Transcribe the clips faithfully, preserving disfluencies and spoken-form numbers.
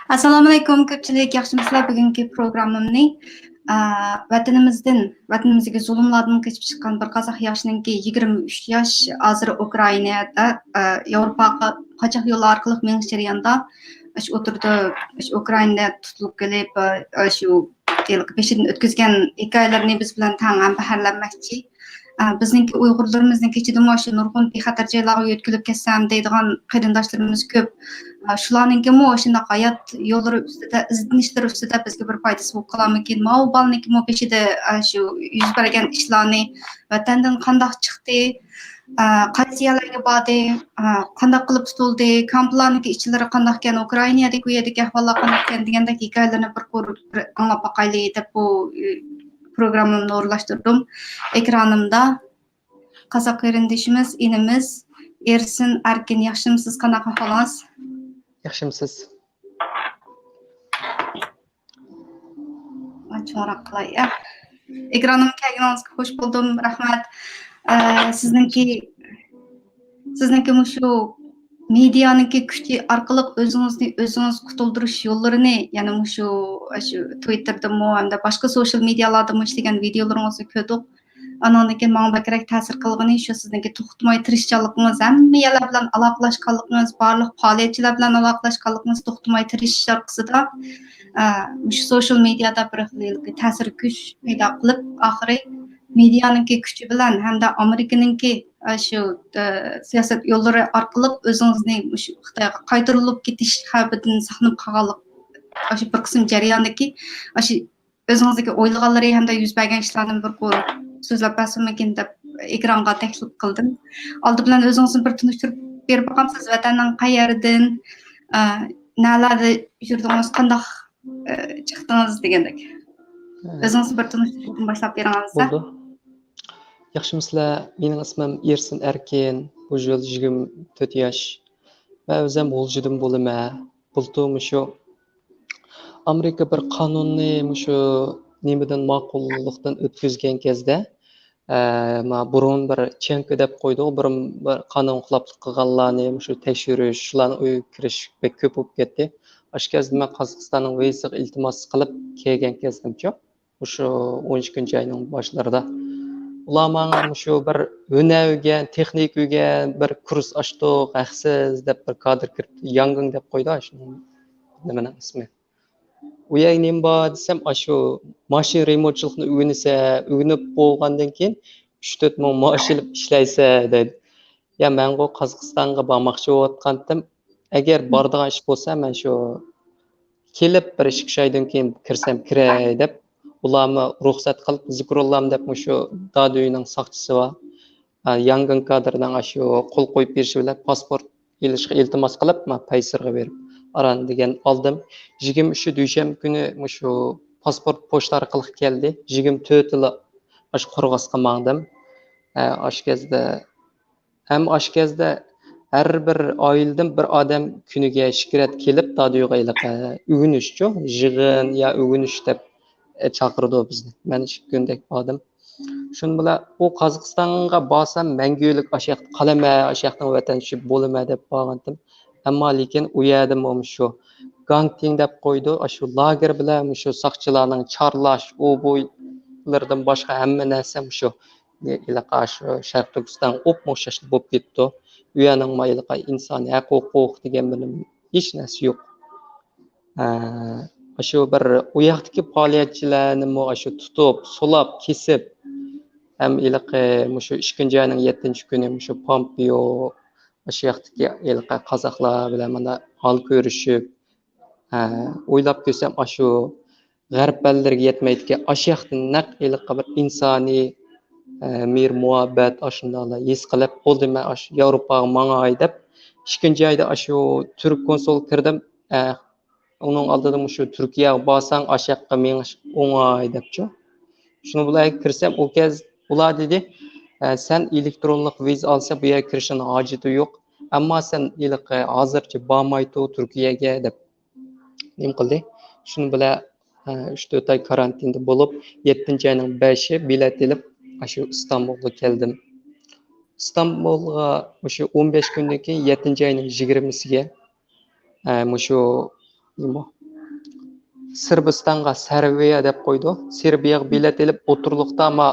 ئەسسالامۇئەلەيكۇم، كۆپچىلىك ياخشىمۇسىلەر؟ بۈگۈنكى پروگراممامنى، ئە، ۋەتىنىمىزدىن، ۋەتىنىمىزدىكى زۇلۇملاردىن قېچىپ چىققان بىر قازاق ياشنىڭكى، يىگىرمە ئۈچ ياش، ھازىر ئۇكرائىنادا، ئە، ياۋروپاغا قاچاق يولى ئارقىلىق مېڭىش جەريانىدا، ئاشۇ ئوتتۇرىدا، ئاشۇ ئۇكرائىنادا تۇتۇلۇپ قېلىپ، ئە، شۇ بېشىدىن ئۆتكۈزگەن ھېكايىلىرىنى بىز بىلەن تەڭ ھەمبەھىرلەنمەكچى. ئە، بىزنىڭكى ئۇيغۇرلىرىمىزنىڭ ئىچىدىمۇ ئاشۇ نۇرغۇن بىخەتەر جايلارغا يۆتكىلىپ كەتسەم دەيدىغان قېرىنداشلىرىمىز كۆپ. ئە، شۇلارنىڭكىمۇ شۇنداق ھايات يوللىرى ئۈستىدە، ئىزدىنىشلىرى ئۈستىدە بىزگە بىر پايدىسى بولۇپ قالارمىكىن؟ ماۋۇ بالىنىڭكىمۇ بېشىدا، ئە، شۇ يۈز بەرگەن ئىشلارنى، ۋەتەندىن قانداق چىقتى، ئە، قايسى يەرلەرگە باردى، ئە، قانداق قىلىپ تۇتۇلدى، كامپلارنىڭكى ئىچلىرى قانداقكەن، ئۇكرائىنادىكى ئۇ يەردىكى ئەھۋاللار قانداقكەن دېگەندەك ھېكايىلەرنى بىر قۇر، بىر ئاڭلاپ باقايلى دەپ بۇ، ئە، پروگراممامنى ئورۇنلاشتۇردۇم. ئېكرانىمدا قازاق قېرىندىشىمىز، ئىنىمىز ئېرسىن ئەركىن. ياخشىمۇسىز؟ قانداق ئەھۋالىڭىز؟ ياخشىمۇسىز؟ چوڭراق قىلاي، يا. ئېكرانىمغا كەلگىنىڭىزگە خوش بولدۇم، رەھمەت. ئە، سىزنىڭكى، سىزنىڭكى مۇشۇ مېدىيانىڭكى كۈچى ئارقىلىق ئۆزىڭىزنى ئۆزىڭىز قۇتۇلدۇرۇش يوللىرىنى، يەنى مۇشۇ، شۇ تىۋىتتېردىمۇ ھەمدە باشقا سوشال مېدىيالاردىمۇ ئىشلىگەن ۋىدىيولىرىڭىزنى كۆردۇق. ئانىڭدىن كېيىن ماڭا بەكرەك تەسىر قىلغىنى شۇ سىزنىڭكى توختىماي تىرىشچانلىقىڭىز، ھەممە يەرلەر بىلەن ئالاقىلەشكەنلىكىڭىز، بارلىق پائالىيەتچىلەر بىلەن ئالاقىلەشكەنلىكىڭىز، توختىماي تىرىشىش ئارقىسىدا، ئە، مۇشۇ سوشال مېدىيادا بىر خىل تەسىر كۈچ پەيدا قىلىپ، ئاخىرى مېدىيانىڭكى كۈچى بىلەن ھەمدە ئامېرىكىنىڭكى، ئە، شۇ، ئە، سىياسەت يوللىرى ئارقىلىق ئۆزىڭىزنى مۇشۇ خىتايغا قايتۇرۇلۇپ كېتىش خەۋپىدىن ساقلىنىپ قالغانلىق، ئاشۇ بىر قىسىم جەرياندىكى ئاشۇ ئۆزىڭىزدىكى ئويلىغانلىرى ھەمدە يۈز بەرگەن ئىشلارنى بىر قۇر سۆزلەپ بەرسەممىكىن دەپ ئېكرانغا تەكلىپ قىلدىم. ئالدى بىلەن ئۆزىڭىزنى بىر تونۇشتۇرۇپ بېرىپ باقامسىز؟ ۋەتەننىڭ قەيەردىن، ئە، نەلەردە يۈردىڭىز، قانداق، ئە، چىقتىڭىز دېگەندەك. ھە. ئۆزىڭىزنى بىر تونۇشتۇرۇشتىن باشلاپ بېرىڭىز. بولىدۇ. ياخشىمۇسىلەر؟ مېنىڭ ئىسمىم ئېرسىن ئەركىن. بۇ يىل يىگىرمە تۆت ياش. مەن ئۆزۈم غۇلجىدىن بولىمەن. بۇلتۇر مۇشۇ ئامېرىكا بىر قانۇننى مۇشۇ نېمىدىن، ماقۇللۇقتىن ئۆتكۈزگەن كەزدە، ئە، ما بۇرۇن بىر چېڭكا دەپ قويدۇق، بۇرۇن بىر قانۇن خىلاپلىق قىلغانلارنى مۇشۇ تەكشۈرۈش، شۇلارنىڭ ئۆيىگە كىرىش بەك كۆپ بولۇپ كەتتى. ئاشۇ كەزدە مەن قازاقىستاننىڭ ۋىزىسىغا ئىلتىماس قىلىپ كەلگەن كەزدىمچۇ. مۇشۇ ئون ئىككىنچى ئاينىڭ باشلىرىدا. ئۇلار ماڭا مۇشۇ بىر ھۈنەر ئۆگەن، تېخنىكا ئۆگەن، بىر كۇرس ئاچتۇق، ھەقسىز دەپ بىر كادىر كىرىپتۇ. ياڭگېڭ دەپ قويدى ئاشۇ نېمىنىڭ ئىسمى. ئۇ يەرگە نېمە بار دېسەم، ئاشۇ ماشىنا رېمونتچىلىقنى ئۆگىنىسە، ئۆگىنىپ بولغاندىن كېيىن ئۈچ تۆت مىڭ مائاش ئېلىپ ئىشلەيسە دەيدۇ. يا مەنغۇ قازاقىستانغا بارماقچى بولۇۋاتقانتىم. ئەگەر بارىدىغان ئىش بولسا، مەن شۇ كېلىپ بىر ئىككى ئۈچ ئايدىن كېيىن كىرسەم كىرەي دەپ، ئۇلارمۇ رۇخسەت قىلىپ، زىكرۇللام دەپ مۇشۇ دادۈينىڭ ساقچىسى بار. ھە، ياڭگېڭ كادىرىنىڭ ئاشۇ قول قويۇپ بېرىشى بىلەن پاسپورت ئېلىشقا ئىلتىماس قىلىپ، مەن پەيسىرغا بېرىپ ئاران دېگەن ئالدىم. يىگىرمە ئۈچى دۈشەنبە كۈنى مۇشۇ پاسپورت پوچتا ئارقىلىق كەلدى. يىگىرمە تۆتىلا ئاشۇ قورغاسقا ماڭدىم. ھە، ئاشۇ كەزدە ھەم ئاشۇ كەزدە ھەر بىر ئائىلىدىن بىر ئادەم كۈنىگە ئىككى رەت كېلىپ، دادۈيغا ھېلىقى ئۆگىنىشچۇ، يىغىن يا ئۆگىنىش دەپ، ئە، چاقىرىدۇ بىزنى. مەن ئىككى كۈندەك باردىم. شۇنىڭ بىلەن ئۇ قازاقىستانغا بارسام مەڭگۈلۈك ئاشۇ ياقتا قالىمەن، ئاشۇ ياقنىڭ ۋەتەندىشى بولىمەن دەپ بارغانتىم. ئەمما لېكىن ئۇ يەردىمۇ مۇشۇ گاڭتىڭ دەپ قويدۇ، ئاشۇ لاگېر بىلەن مۇشۇ ساقچىلارنىڭ چارلاش، ئۇ بۇلىرىدىن باشقا ھەممە نەرسە مۇشۇ ھېلىقى شۇ شەرقىي تۈركىستانغا ئوپمۇ ئوخشاشلا بولۇپ كېتىپتۇ. ئۇ يەرنىڭ ھېلىقى ئىنسانىي ھەق ھوقۇق دېگەن بىر ھېچ نەرسە يوق. ئە، شۇ بىر ئۇ ياقتىكى پائالىيەتچىلەرنىمۇ شۇ تۇتۇپ، سولاپ، كېسىپ، ھەم ھېلىقى مۇشۇ ئىككىنچى ئاينىڭ يەتتىنچى كۈنى مۇشۇ پامپېئو، شۇ ياقتىكى ھېلىقى قازاقلار بىلەن مانا ھال كۆرۈشۈپ، ئە، ئويلاپ كۆرسەم، ئاشۇ غەرب ئەللىرىگە يەتمەيدىكەن. ئاشۇ ياقتا نەق ھېلىقى بىر ئىنسانىي، ئە، مېھىر مۇھەببەت، ئاشۇنداقلا ھېس قىلىپ، بولدى، مەن ئاشۇ ياۋروپاغا ماڭاي دەپ، ئىككىنچى ئايدا ئاشۇ تۈرك كونسۇلىغا كىردىم. ئە، ئۇنىڭ ئالدىدا مۇشۇ تۈركىيەگە بارساڭ، ئاشۇ ياققا مېڭىش ئوڭاي دەپچۇ. شۇنىڭ بىلەن كىرسەم، ئۇ كەز-، ئۇلار دېدى، ئە، سەن ئېلېكترونلۇق ۋىزا ئالسا، بۇ يەرگە كىرىشنىڭ ھاجىتى يوق. ئەمما سەن ھېلىقى ھازىرچە بارماي تۇر تۈركىيەگە دەپ نېمە قىلدى. شۇنىڭ بىلەن، ئە، ئۈچ تۆت ئاي كارانتىندا بولۇپ، يەتتىنچى ئاينىڭ بەشى بېلەت ئېلىپ، ئاشۇ ئىستانبۇلغا كەلدىم. ئىستانبۇلغا مۇشۇ ئون بەش كۈندىن كېيىن، يەتتىنچى ئاينىڭ يىگىرمىسىگە، ئە، مۇشۇ نېمە، سىربىستانغا، سېربىيە دەپ قويىدۇ. سېربىيەگە بېلەت ئېلىپ، ئوتتۇرلۇقتا ما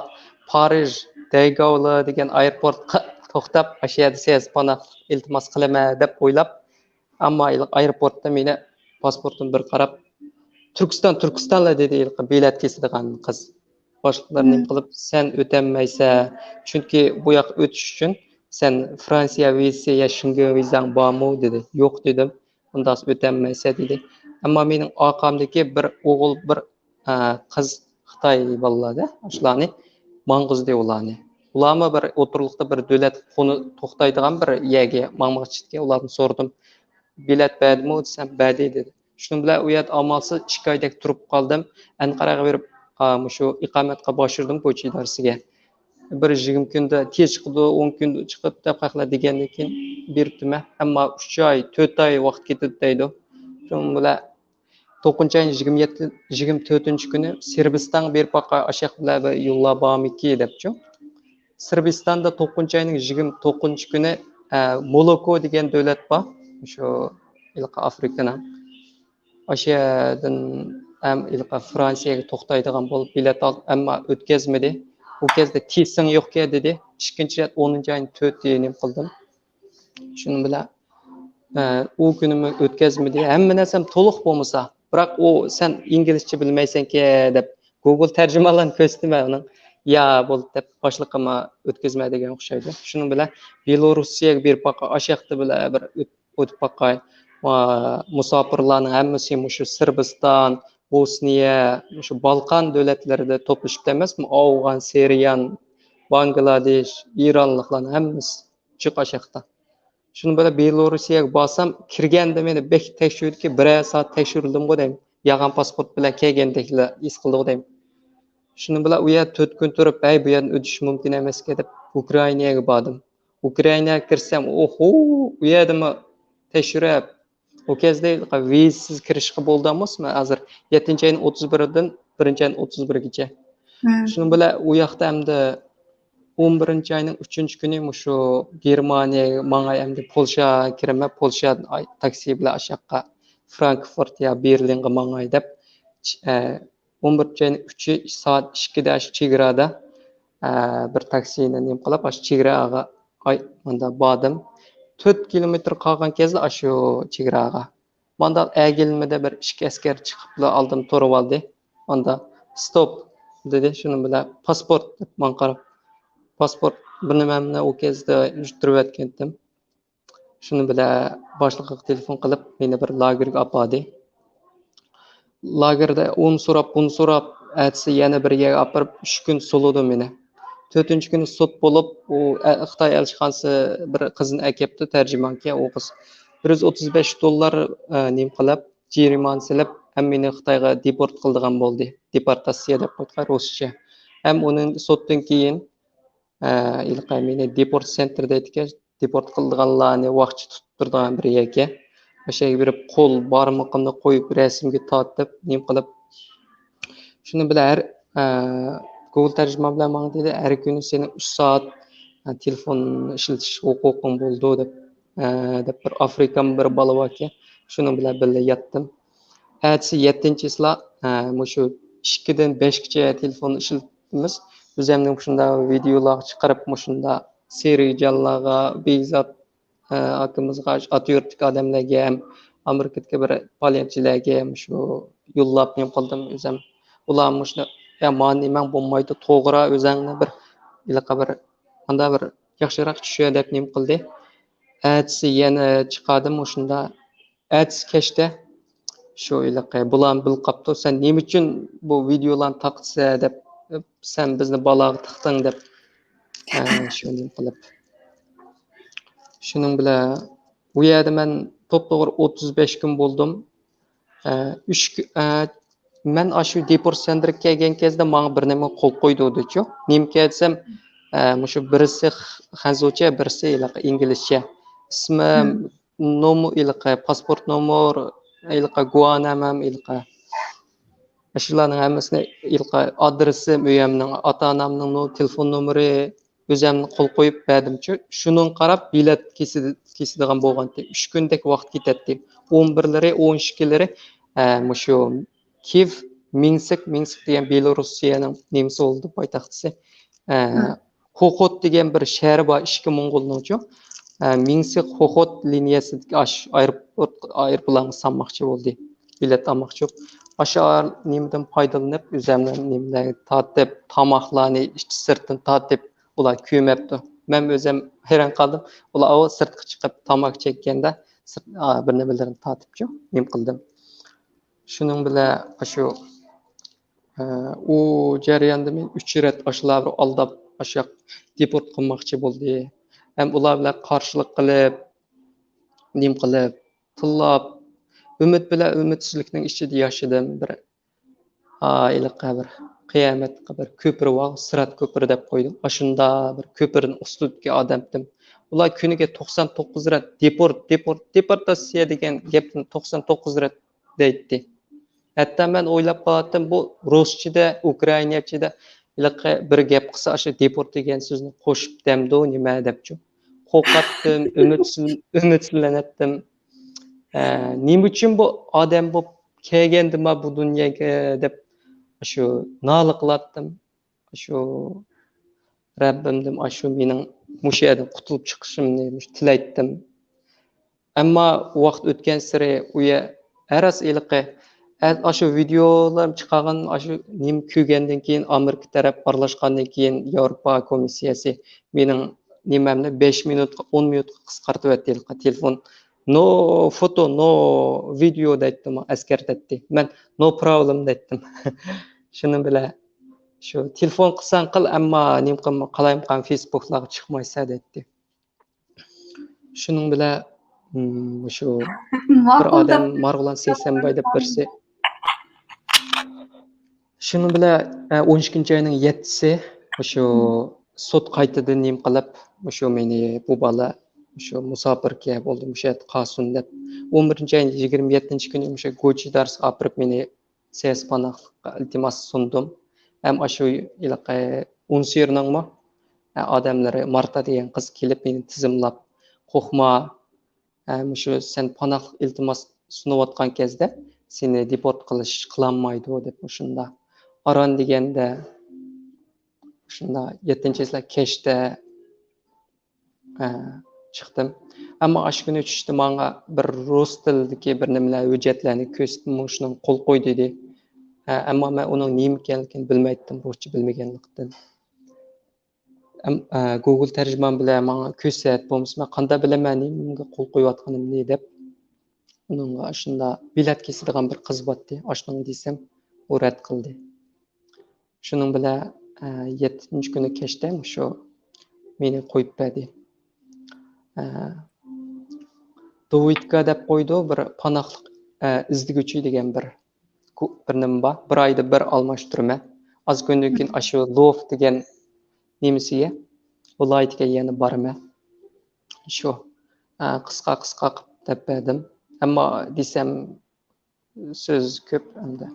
پارىژ، دەيگاۋلا دېگەن ئايروپورتقا توختاپ، ئاشۇ يەردە سېزىپ پاناھ ئىلتىماس قىلىمەن دەپ ئويلاپ، ئەمما ئايروپورتتا مېنى پاسپورتۇم بىر قاراپ، تۈركىستان، تۈركىستانلا دېدى ھېلىقى بېلەت كېسىدىغان قىز. باشلىقلار نېمە قىلىپ، سەن ئۆتەلمەيسەن، چۈنكى بۇ ياققا ئۆتۈش ئۈچۈن سەن فرانسىيە ۋىزىسى يا شېنگېن ۋىزاڭ بارمۇ دېدى. يوق دېدىم. ئۇنداق ئۆتەلمەيسەن دېدى. ئەمما مېنىڭ ئارقامدىكى بىر ئوغۇل، بىر، ئە، قىز خىتاي بالىلاردا شۇلارنى ماڭغۇزدى ئۇلارنى. ئۇلارمۇ بىر ئوتتۇرىلىقتا بىر دۆلەت قونۇ-، توختايدىغان بىر يەرگە ماڭماقچى ئىدىكەن. ئۇلاردىن سورىدىم، بېلەت بەردىمۇ دېسەم، بەردى دېدى. شۇنىڭ بىلەن ئۇ يەردە ئامالسىز ئىككى ئايدەك تۇرۇپ قالدىم. ئەنقەرەگە بېرىپ، ئا، مۇشۇ ئىقامەتكە باشۋۇردۇم، كوچا ئىدارىسىگە. بىر يىگىرمە كۈندە تېز چىقىدۇ، ئون كۈندە چىقىپ دەپ خەقلەر دېگەندىن كېيىن بېرىپتىمەن. ئەمما ئۈچ ئاي، تۆت ئاي ۋاقىت كېتىدۇ دەيدۇ. شۇنىڭ بىلەن توققۇزىنچى ئاينىڭ يىگىرمە يەتتە، يىگىرمە تۆتىنچى كۈنى سىربىستانغا بېرىپ باقاي، ئاشۇ ياققا بىر يوللار بارمىكى دەپچۇ. سىربىستاندا توققۇزىنچى ئاينىڭ يىگىرمە توققۇزىنچى كۈنى، ئە، مولوكو دېگەن دۆلەت بار. شۇ ھېلىقى ئافرىكىنىڭ. ئاشۇ يەردىن ھەم ھېلىقى فرانسىيەگە توختايدىغان بولۇپ بېلەت ئالدىم، ئەمما ئۆتكەزمىدى. ئۇ كەزدە تېسىڭ يوقكەن دېدى. ئىككىنچى رەت ئونىنچى ئاينىڭ تۆتى نېمە قىلدىم. شۇنىڭ بىلەن، ئە، ئۇ كۈنىمۇ ئۆتكەزمىدى. ھەممە نەرسەم تولۇق بولمىسا، بىراق ئۇ سەن ئىنگلىزچە بىلمەيسەنكەن دەپ گوگل تەرجىمانلارنى كۆرسىتىمەن ئۇنىڭ. يا بولدى دەپ باشلىقىما ئۆتكەزمە دېگەن ئوخشايدۇ. شۇنىڭ بىلەن بېلورۇسىيەگە بېرىپ باققان، ئاشۇ ياقتا بىلەن بىر ئۆت-، ئۆتۈپ باقاي. ۋا-، مۇساپىرلارنىڭ ھەممىسى مۇشۇ سىربىستان، بوسنىيە، مۇشۇ بالقان دۆلەتلىرىدە توپلىشىپتۇ ئەمەسمۇ؟ ئافغان، سىرىيان، باڭگلادېش، ئىرانلىقلارنىڭ ھەممىسى جىق ئاشۇ ياقتا. شۇنىڭ بىلەن بېلورۇسىيەگە بارسام، كىرگەندە مېنى بەك تەكشۈردىكى، بىرەر سائەت تەكشۈردۈمغۇ دەيمەن. يالغان پاسپورت بىلەن كەلگەندەكلا ھېس قىلدىغۇ دەيمەن. شۇنىڭ بىلەن ئۇ يەردە تۆت كۈن تۇرۇپ، ھەي، بۇ يەردىن ئۆتۈش مۇمكىن ئەمەسكەن دەپ، ئۇكرائىناگە باردىم. ئۇكرائىناغا كىرسەم، ئوھو، ئۇ يەردىمۇ تەكشۈرۈپ، ئۇ كەزدە ۋىزىسىز كىرىشكە بولىدىغان بولسىمۇ، ھازىر يەتتىنچى ئاينىڭ ئوتتۇز بىرىدىن بىرىنچى ئاينىڭ ئوتتۇز بىرىگىچە. شۇنىڭ بىلەن ئۇ ياقتا ئەمدى ئون بىرىنچى ئاينىڭ ئۈچىنچى كۈنى مۇشۇ گېرمانىيەگە ماڭاي، ئەمدى پولشاغا كىرىمەن، پولشادىن ئاي-، تاكسى بىلەن ئاشۇ ياققا فرانكفورت يا بېرلىنغا ماڭاي دەپ، چ-، ئە، ئون بىرىنچى ئاينىڭ ئۈچى سائەت ئىككىدە ئاشۇ چېگرادا، ئە، بىر تاكسىنى نېمە قىلىپ، ئاشۇ چېگراغا ئاي-، ماندا باردىم. تۆت كىلومېتىر قالغان كەزدە ئاشۇ چېگراغا. مانداق ئەگىلمىدە بىر ئىككى ئەسكەر چىقىپلا ئالدىم تۇرۇۋالدى. ئاندا ستوپ دېدى، شۇنىڭ بىلەن پاسپورت دەپ ماڭا قاراپ، پاسپورت بىر نېمەمنى ئۇ كەزدە يۈتتۈرۈۋەتكەنتىم. شۇنىڭ بىلەن باشلىقىغا تېلېفون قىلىپ، مېنى بىر لاگېرغا ئاپاردى. لاگېردا ئۇنى سوراپ، بۇنى سوراپ، ئەتىسى يەنە بىر يەرگە ئاپىرىپ، ئۈچ كۈن سولىدى مېنى. تۆتىنچى كۈنى سوت بولۇپ، ئۇ ئە-، خىتاي ئەلچىخانىسى بىر قىزنى ئەكەپتۇ، تەرجىمانكەن ئۇ قىز. بىر يۈز ئوتتۇز بەش دوللار، ئە، نېمە قىلىپ، جەرىمانە سېلىپ، ھەم مېنى خىتايغا دېپورت قىلىدىغان بولدى. دېپورتاتسىيە دەپ قويدۇق رۇسچە. ھەم ئۇنىڭ سوتتىن كېيىن، ئە، ھېلىقى مېنى دېپورت سېنتىر دەيدىكەن، دېپورت قىلىدىغانلارنى ۋاقچى تۇتۇپ تۇرىدىغان بىر يەرگە. ئاشۇ يەرگە بېرىپ، قول بارمىقىمنى قويۇپ، رەسىمگە تارتىپ، نېمە قىلىپ، شۇنىڭ بىلەن ھەر، ئە، گوگل تەرجىمان بىلەن ماڭا دېدى، ھەر كۈنى سېنىڭ ئۈچ سائەت، ئە، تېلېفون ئىشلىتىش ھوقۇقۇڭ بولىدۇ دەپ، ئە، دەپ بىر ئافرىكان بىر بالا باركەن، شۇنىڭ بىلەن بىللە ياتتىم. ئەتىسى يەتتىنچى چىسلا، ئە، مۇشۇ ئىككىدىن بەشكىچە تېلېفون ئىشلىتىمىز. ئۆزەمنىڭ شۇنداق ۋىدېئولارغا چىقىرىپ، مۇشۇنداق سېرىجانلارغا، بېھزات ئاكىمىزغا، ئاتا يۇرتتىكى ئادەملەرگە ھەم ئامېرىكىدىكى بىر پائالىيەتچىلەرگە مۇشۇ يوللاپ نېمە قىلدىم ئۆزۈم. ئۇلار مۇشۇنى، يا، مانا نېمەڭ بولمايدۇ، توغرا، ئۆزۈڭنى بىر ھېلىقى بىر مۇنداق بىر ياخشىراق چۈشۈر دەپ نېمە قىلدى. ئەتىسى يەنە چىقاردىم مۇشۇنداق. ئەتىسى كەچتە شۇ ھېلىقى بۇلارمۇ بىلىپ قاپتۇ، سەن نېمە ئۈچۈن بۇ ۋىدېئولارنى تارقىتىسەن دەپ، سەن بىزنى بالاغا تىقتىڭ دەپ، ئە، شۇ نېمە قىلىپ. شۇنىڭ بىلەن ئۇ يەردە مەن توپتوغرا ئوتتۇز بەش كۈن بولدۇم. ئە، ئۈچ كۈ-، ئە، مەن ئاشۇ دېپورت سېنتىرغا كەلگەن كەزدە ماڭا بىر نېمە قول قويدۇردىچۇ. نېمىكەن دېسەم، ئە، مۇشۇ بىرسى خ-، خەنزۇچە، بىرسى ھېلىقى ئىنگلىزچە. ئىسمىم، نومۇر ھېلىقى، پاسپورت نومۇر، ھېلىقى گۇۋاھنامەم ھېلىقى. شۇلارنىڭ ھەممىسىنى ھېلىقى ئادرېسىم، ئۆيەمنىڭ، ئاتا-ئانامنىڭ نو-، تېلېفون نومۇرى، ئۆزەمنى قول قويۇپ بەردىمچۇ. شۇنىڭغا قاراپ بېلەت كېسىدى-، كېسىدىغان بولغانتى. ئۈچ كۈندەك ۋاقىت كېتەتتى. ئون بىرلىرى، ئون ئىككىلىرى، ئە، مۇشۇ كىيېف، مىنسك، مىنسك دېگەن بېلوروسىيەنىڭ نېمىسى بولىدۇ، پايتەختىسى. ئە، خوخوت دېگەن بىر شەھىرى بار، ئىچكى موڭغۇلنىڭچۇ. ئە، مىنسك خوخوت لىنىيەسىدىكى ئاش ئايروپورت، ئايروپىلانغا سالماقچى بولدى. بېلەت ئالماقچى بولۇپ، ئاشۇ نېمىدىن پايدىلىنىپ، ئۆزەمنىڭ نېمىلەرنى تارتىپ، تاماقلارنى ئىچ سىرتىن تارتىپ، ئۇلار كۆيمەپتۇ. مەن ئۆزۈم ھەيران قالدىم. ئۇلار ئاۋۇ سىرتقا چىقىپ تاماكا چەككەندە، سىرت-، ئا، بىر نېمىلىرىنى تارتىپچۇ، نېمە قىلدىم. شۇنىڭ بىلەن ئاشۇ، ئە، ئۇ جەرياندا مېنى ئۈچ رەت ئاشۇلار بىر ئالداپ، ئاشۇ ياق دېپورت قىلماقچى بولدى. ھەم ئۇلار بىلەن قارشىلىق قىلىپ، نېمە قىلىپ، تىللاپ، ئۈمىد بىلەن ئۈمىدسىزلىكنىڭ ئىچىدە ياشىدىم. بىر ھېلىقى بىر قىيامەتكە بىر كۆپۈر بار، سىرات كۆپۈرى دەپ قويدۇم. ئاشۇنداق بىر كۆپۈرنىڭ ئۈستىدىكى ئادەمتىم. ئۇلار كۈنىگە توقسان توققۇز رەت دېپورت، دېپورت، دېپورتاتسىيە دېگەن گەپنى توقسان توققۇز رەت دەيتتى. ھەتتا مەن ئويلاپ قالاتتىم، بۇ رۇسچىدە، ئۇكرائىناچىدا ھېلىقى بىر گەپ قىلسا، ئاشۇ دېپورت دېگەن سۆزنى قوشۇپ دەمدۇ نېمە دەپچۇ. قورقاتتىم، ئۈمىدسىز-، ئۈمىدسىزلىنەتتىم. ئە، نېمە ئۈچۈن بۇ ئادەم بولۇپ كەلگەندىما بۇ دۇنياغا دەپ شۇ نالە قىلاتتىم. شۇ رەببىمدىن ئاشۇ مېنىڭ مۇشۇ يەردىن قۇتۇلۇپ چىقىشىمنى مۇشۇ تىلەيتتىم. ئەمما ۋاقىت ئۆتكەنسېرى ئۇ يە-، ھەر راست ھېلىقى، ئە-، ئاشۇ ۋىدېئولار چىقارغان، ئاشۇ نېمە كۆرگەندىن كېيىن، ئامېرىكا تەرەپ ئارىلاشقاندىن كېيىن، ياۋروپا كومىسسىيەسى مېنىڭ نېمەمنى بەش مىنۇتقا، ئون مىنۇتقا قىسقارتىۋەتتى ھېلىقى تېلېفون. «No photo, no video» دەيتتىمۇ، ئەسكەرتەتتى. مەن «No problem» دەيتتىم. شۇنىڭ بىلەن شۇ تېلېفون قىلساڭ قىل، ئەمما نېمە قىلما، قالايمىقان فېيسبۇكلارغا چىقمايسەن دەيتتى. شۇنىڭ بىلەن، ھىم، شۇ بىر ماقۇل ئادەم دەپ مارغۇلان سەيسەنباي دەپ بىرسى. شۇنىڭ بىلەن، ئە، ئون ئىككىنچى ئاينىڭ يەتتىسى، مۇشۇ سوت قايتىدىن نېمە قىلىپ، مۇشۇ مېنى بۇ بالا، مۇشۇ مۇساپىركە بولدى، مۇشۇ يەردە قالسۇن دەپ. ئون بىرىنچى ئاينىڭ يىگىرمە يەتتىنچى كۈنى مۇشۇ گوچىدارسىغا ئاپىرىپ مېنى سىياسىي پاناھلىققا ئىلتىماس سۇندۇم. ھەم ئاشۇ ھېلىقى ئۇنسېرنىڭمۇ، ئە، ئادەملىرى مارتا دېگەن قىز كېلىپ مېنى تىزىملاپ، قورقما، ئە، مۇشۇ سەن پاناھلىق ئىلتىماس سۇنۇۋاتقان كەزدە سېنى دېپورت قىلىش قىلالمايدۇ دەپ مۇشۇنداق ئاران دېگەندە، شۇنداق يەتتىنچى چىسلا كەچتە، ئە، چىقتىم. ئەمما ئاشۇ كۈنى چۈشتە ماڭا بىر رۇس تىلىدىكى بىر نېمىلەر، ھۆججەتلەرنى كۆرسىتىپ، مۇشۇنىڭ قول قوي دېدى. ئە، ئەمما مەن ئۇنىڭ نېمە ئىكەنلىكىنى بىلمەيتتىم، رۇسچە بىلمىگەنلىكتىن. ئەم-، ئە، گوگول تەرجىمان بىلەن ماڭا كۆرسەت، بولمىسا مەن قانداق بىلەمەن نېمىگە قول قويۇۋاتقىنىمنى دەپ، ئۇنىڭغا شۇنداق بېلەت كېسىدىغان بىر قىز بارتتى. ئاشۇنىڭغا دېسەم، ئۇ رەت قىلدى. شۇنىڭ بىلەن، ئە، يەتتىنچى كۈنى كەچتە مۇشۇ مېنى قويۇپ بەردى. ئە، دوۋىتكا دەپ قويىدۇ، بىر پاناھلىق، ئە، ئىزدىگۈچى دېگەن بىر، بىر نېمە بار. بىر ئايدا بىر ئالماشتۇرىمەن. ئاز كۈندىن كېيىن ئاشۇ لوف دېگەن نېمىسىگە، ۋىلايىتىگە يەنە بارىمەن. شۇ، ئە، قىسقا قىسقا قىلىپ دەپ بەردىم. ئەمما دېسەم، سۆز كۆپ ئەمدى.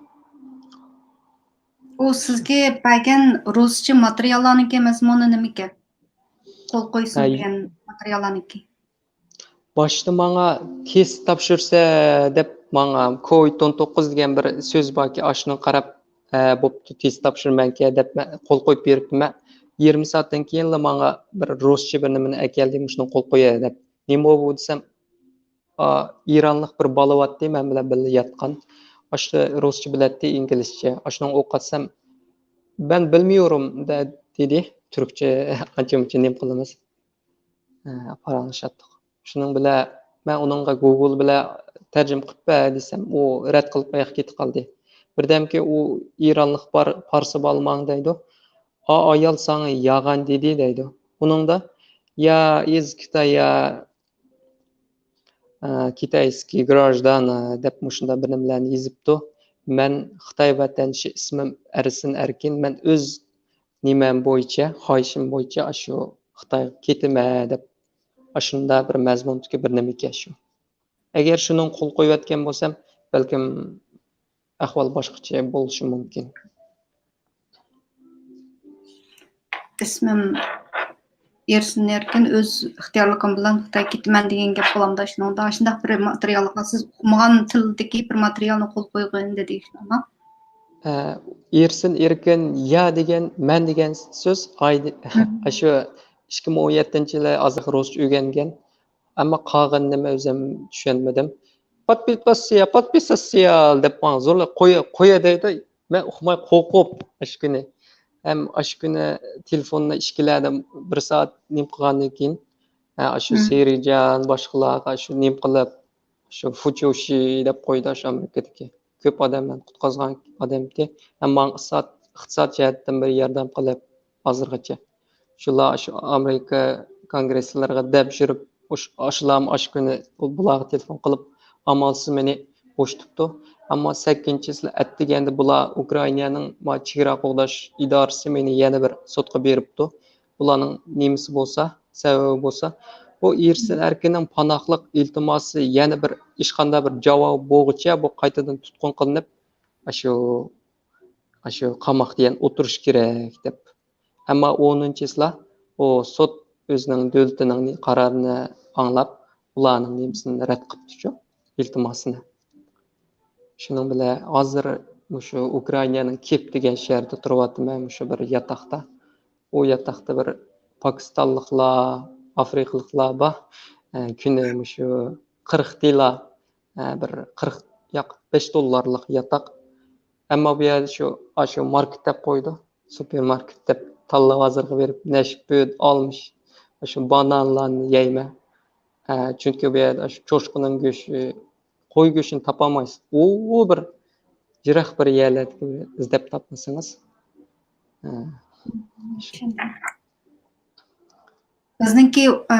ئۇ سىزگە بەرگەن رۇسچە ماتېرىياللارنىڭكى مەزمۇنى نېمىكەن؟ قول قويسۇن ھە، دېگەن ماتېرىياللارنىڭكى. باشتا ماڭا تېست تاپشۇرسە دەپ ماڭا كوۋىد ئون توققۇز دېگەن بىر سۆز باركى، ئاشۇنى قاراپ، ھە، بوپتۇ، تېست تاپشۇرىمەنكە دەپ مەن قول قويۇپ بېرىپتىمەن. يېرىم سائەتتىن كېيىنلا ماڭا بىر رۇسچە بىر نېمىنى ئەكەلدى، مۇشۇنى قول قويە دەپ. نېمە بۇ دېسەم، ئا، ئىرانلىق بىر بالا بارتتى، مەن بىلەن بىللە ياتقان. ئاشۇ رۇسچە بىلەتتى، ئىنگلىزچە. ئاشۇنىڭغا ئوقۇتسام، «بەن بىلمىيورۇم» دە-، دېدى. تۈركچە ئانچە-مۇنچە نېمە قىلىمىز. ئە، پاراڭلىشاتتۇق. شۇنىڭ بىلەن مەن ئۇنىڭغا گوگول بىلەن تەرجىمە قىلىپ بەر دېسەم، ئۇ رەت قىلىپ ئاياغ كېتىپ قالدى. بىردەمكى ئۇ ئىرانلىق بار، پارسى بالىماڭ دەيدۇ. «ئا ئايال ساڭا ياغان دېدى» دەيدۇ. ئۇنىڭدا «يا ئىز كىتايا، ئە، كىتايسكىي گراژدان» دەپ مۇشۇنداق بىر نېمىلەرنى يېزىپتۇ. «مەن خىتاي ۋەتەندىشى، ئىسمىم ئەرسىن ئەركىن، مەن ئۆز نېمەم بويىچە، خاھىشىم بويىچە ئاشۇ خىتايغا كېتىمەن» دەپ، ئاشۇنداق بىر مەزمۇندىكى بىر نېمىكەن شۇ. ئەگەر شۇنىڭغا قول قويۇۋەتكەن بولسام، بەلكىم ئەھۋال باشقىچە بولۇشى مۇمكىن. «ئىسمىم ئېرسىن ئەركىن، ئۆز ئىختىيارلىقىم بىلەن خىتايغا كېتىمەن» دېگەن گەپ بولامدا شۇنىڭدا؟ ئاشۇنداق بىر ماتېرىيالغا، سىز ئوقۇمىغان تىلدىكى بىر ماتېرىيالنى قول قويغىن دېدى شۇنىڭغا. ئېرسىن ئېركىن، يا دېگەن، مەن دېگەن سۆز ئايدى-، ئاشۇ ئىككى مىڭ ئون يەتتىنچى يىلى ئازراق رۇسچە ئۆگەنگەن. ئەمما قالغىنىنى مەن ئۆزۈم چۈشەنمىدىم. «پادپىساسىيە، پادپىساسىيە» دەپ ماڭا زورلاپ «قويە، قويە» دەيدۇ. مەن ئۇقماي قورقۇپ ئاشۇ كۈنى. ھەم ئاشۇ كۈنى تېلېفوننى ئىككىلەردە بىر سائەت نېمە قىلغاندىن كېيىن، ھە، ئاشۇ سېرىجان باشقىلارغا شۇ نېمە قىلىپ، شۇ فۇچيوشى دەپ قويدى، شۇ ئامېرىكىدىكى كۆپ ئادەملەرنى قۇتقازغان ئادەمكى. ھەم ماڭا ئىقتىساد، ئىقتىساد جەھەتتىن بىر ياردەم قىلىپ، ھازىرغىچە. شۇلار شۇ ئامېرىكا كونگرېسلىرىغا دەپ يۈرۈپ، ئاشۇلارمۇ ئاشۇ كۈنى بۇلارغا تېلېفون قىلىپ، ئامالسىز مېنى بوشىتىپتۇ. ئەمما سەككىزىنچى يىلى ئەتىگەندە بۇلار ئۇكرائىنانىڭ ما چېگرا قوغداش ئىدارىسى مېنى يەنە بىر سوتقا بېرىپتۇ. بۇلارنىڭ نېمىسى بولسا، سەۋەبى بولسا، بۇ ئېرسىن ئەركىننىڭ پاناھلىق ئىلتىماسى يەنە بىر ھېچقانداق بىر جاۋاب بولغۇچە بۇ قايتىدىن تۇتقۇن قىلىنىپ، ئاشۇ، ئاشۇ قاماقتا يەنە ئولتۇرۇش كېرەك دەپ. ئەمما ئونىنچى چىسلا ئۇ سوت ئۆزىنىڭ دۆلىتىنىڭ قارارىنى ئاڭلاپ، ئۇلارنىڭ نېمىسىنى رەت قىپتۇچۇ، ئىلتىماسىنى. شۇنىڭ بىلەن ھازىر مۇشۇ ئۇكرائىنانىڭ كىيېف دېگەن شەھىرىدە تۇرۇۋاتىمەن، مۇشۇ بىر ياتاقتا. ئۇ ياتاقتا بىر پاكىستانلىقلار، ئافرىقىلىقلار بار. ئە، كۈنى مۇشۇ قىرىق تىلا، ئە، بىر قىرىق ياق بەش دوللارلىق ياتاق. ئەمما بۇ يەردە شۇ، ئاشۇ ماركېت دەپ قويىدۇ. سۇپېرماركېت دەپ تاللا بازىرىغا بېرىپ، نەشپۈت، ئالمىش، ئاشۇ بانانلارنى يەيمەن. ئە، چۈنكى بۇ يەردە ئاشۇ چوشقىنىڭ گۆشى، قوي گۆشىنى تاپالمايسىز. ئۇ بىر يىراق بىر يەرلەردىكى ئىزدەپ تاپمىسىڭىز. ئە، شۇ. چۈشەندىم. بىزنىڭكى، ئە،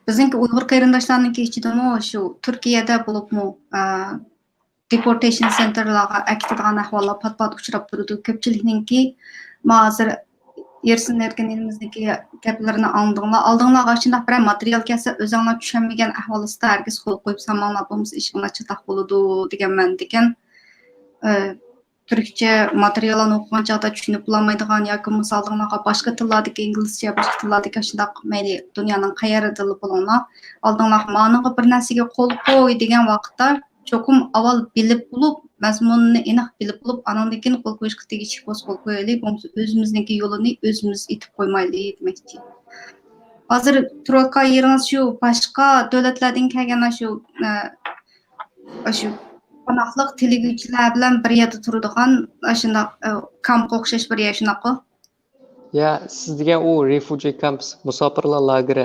بىزنىڭكى ئۇيغۇر قېرىنداشلارنىڭكى ئىچىدىمۇ شۇ تۈركىيەدە بولۇپمۇ، ئە، دېپورتېيشن سېنتېرلارغا ئەكېتىدىغان ئەھۋاللار پات-پات ئۇچراپ تۇرىدۇ. كۆپچىلىكنىڭكى، ما ھازىر ئېرسىن ئەركىنىمىزنىڭكى گەپلىرىنى ئاڭلىدىڭلار. ئالدىڭلارغا شۇنداق بىرەر ماتېرىيال كەلسە، ئۆزۈڭلار چۈشەنمىگەن ئەھۋال ئۈستىدە ھەرگىز قول قويۇپ سالماڭلار، بولمىسا ئىشىڭلار چاتاق بولىدۇ دېگەنمەن دېگەن. ئە، تۈركچە ماتېرىياللارنى ئوقۇغان چاغدا چۈشىنىپ بولالمايدىغان ياكى بولمىسا ئالدىڭلارغا باشقا تىللاردىكى، ئىنگلىزچە، باشقا تىللاردىكى شۇنداق مەيلى دۇنيانىڭ قەيەرىدىلا بولۇڭلار، ئالدىڭلارغا مانىڭغا بىر نەرسىگە قول قوي دېگەن ۋاقىتتا چوقۇم ئاۋۋال بىلىپ بولۇپ، مەزمۇنىنى ئېنىق بىلىپ بولۇپ، ئانىڭدىن كېيىن قول قويۇشقا تېگىشلىك بولسا قول قويايلى، بولمىسا ئۆزىمىزنىڭكى يولىنى ئۆزىمىز ئېتىپ قويمايلى دېمەكچى. ھازىر تۇرۇۋاتقان يېرىڭىز شۇ باشقا دۆلەتلەردىن كەلگەن شۇ، ئە، ئاشۇ پاناھلىق تىلىگۈچىلەر بىلەن بىر يەردە تۇرىدىغان ئاشۇنداق، ئە، كامپقا ئوخشاش بىر يەر، شۇنداققۇ؟ يا، سىز دېگەن ئۇ رېفۇجى كامپس، مۇساپىرلار لاگېرى.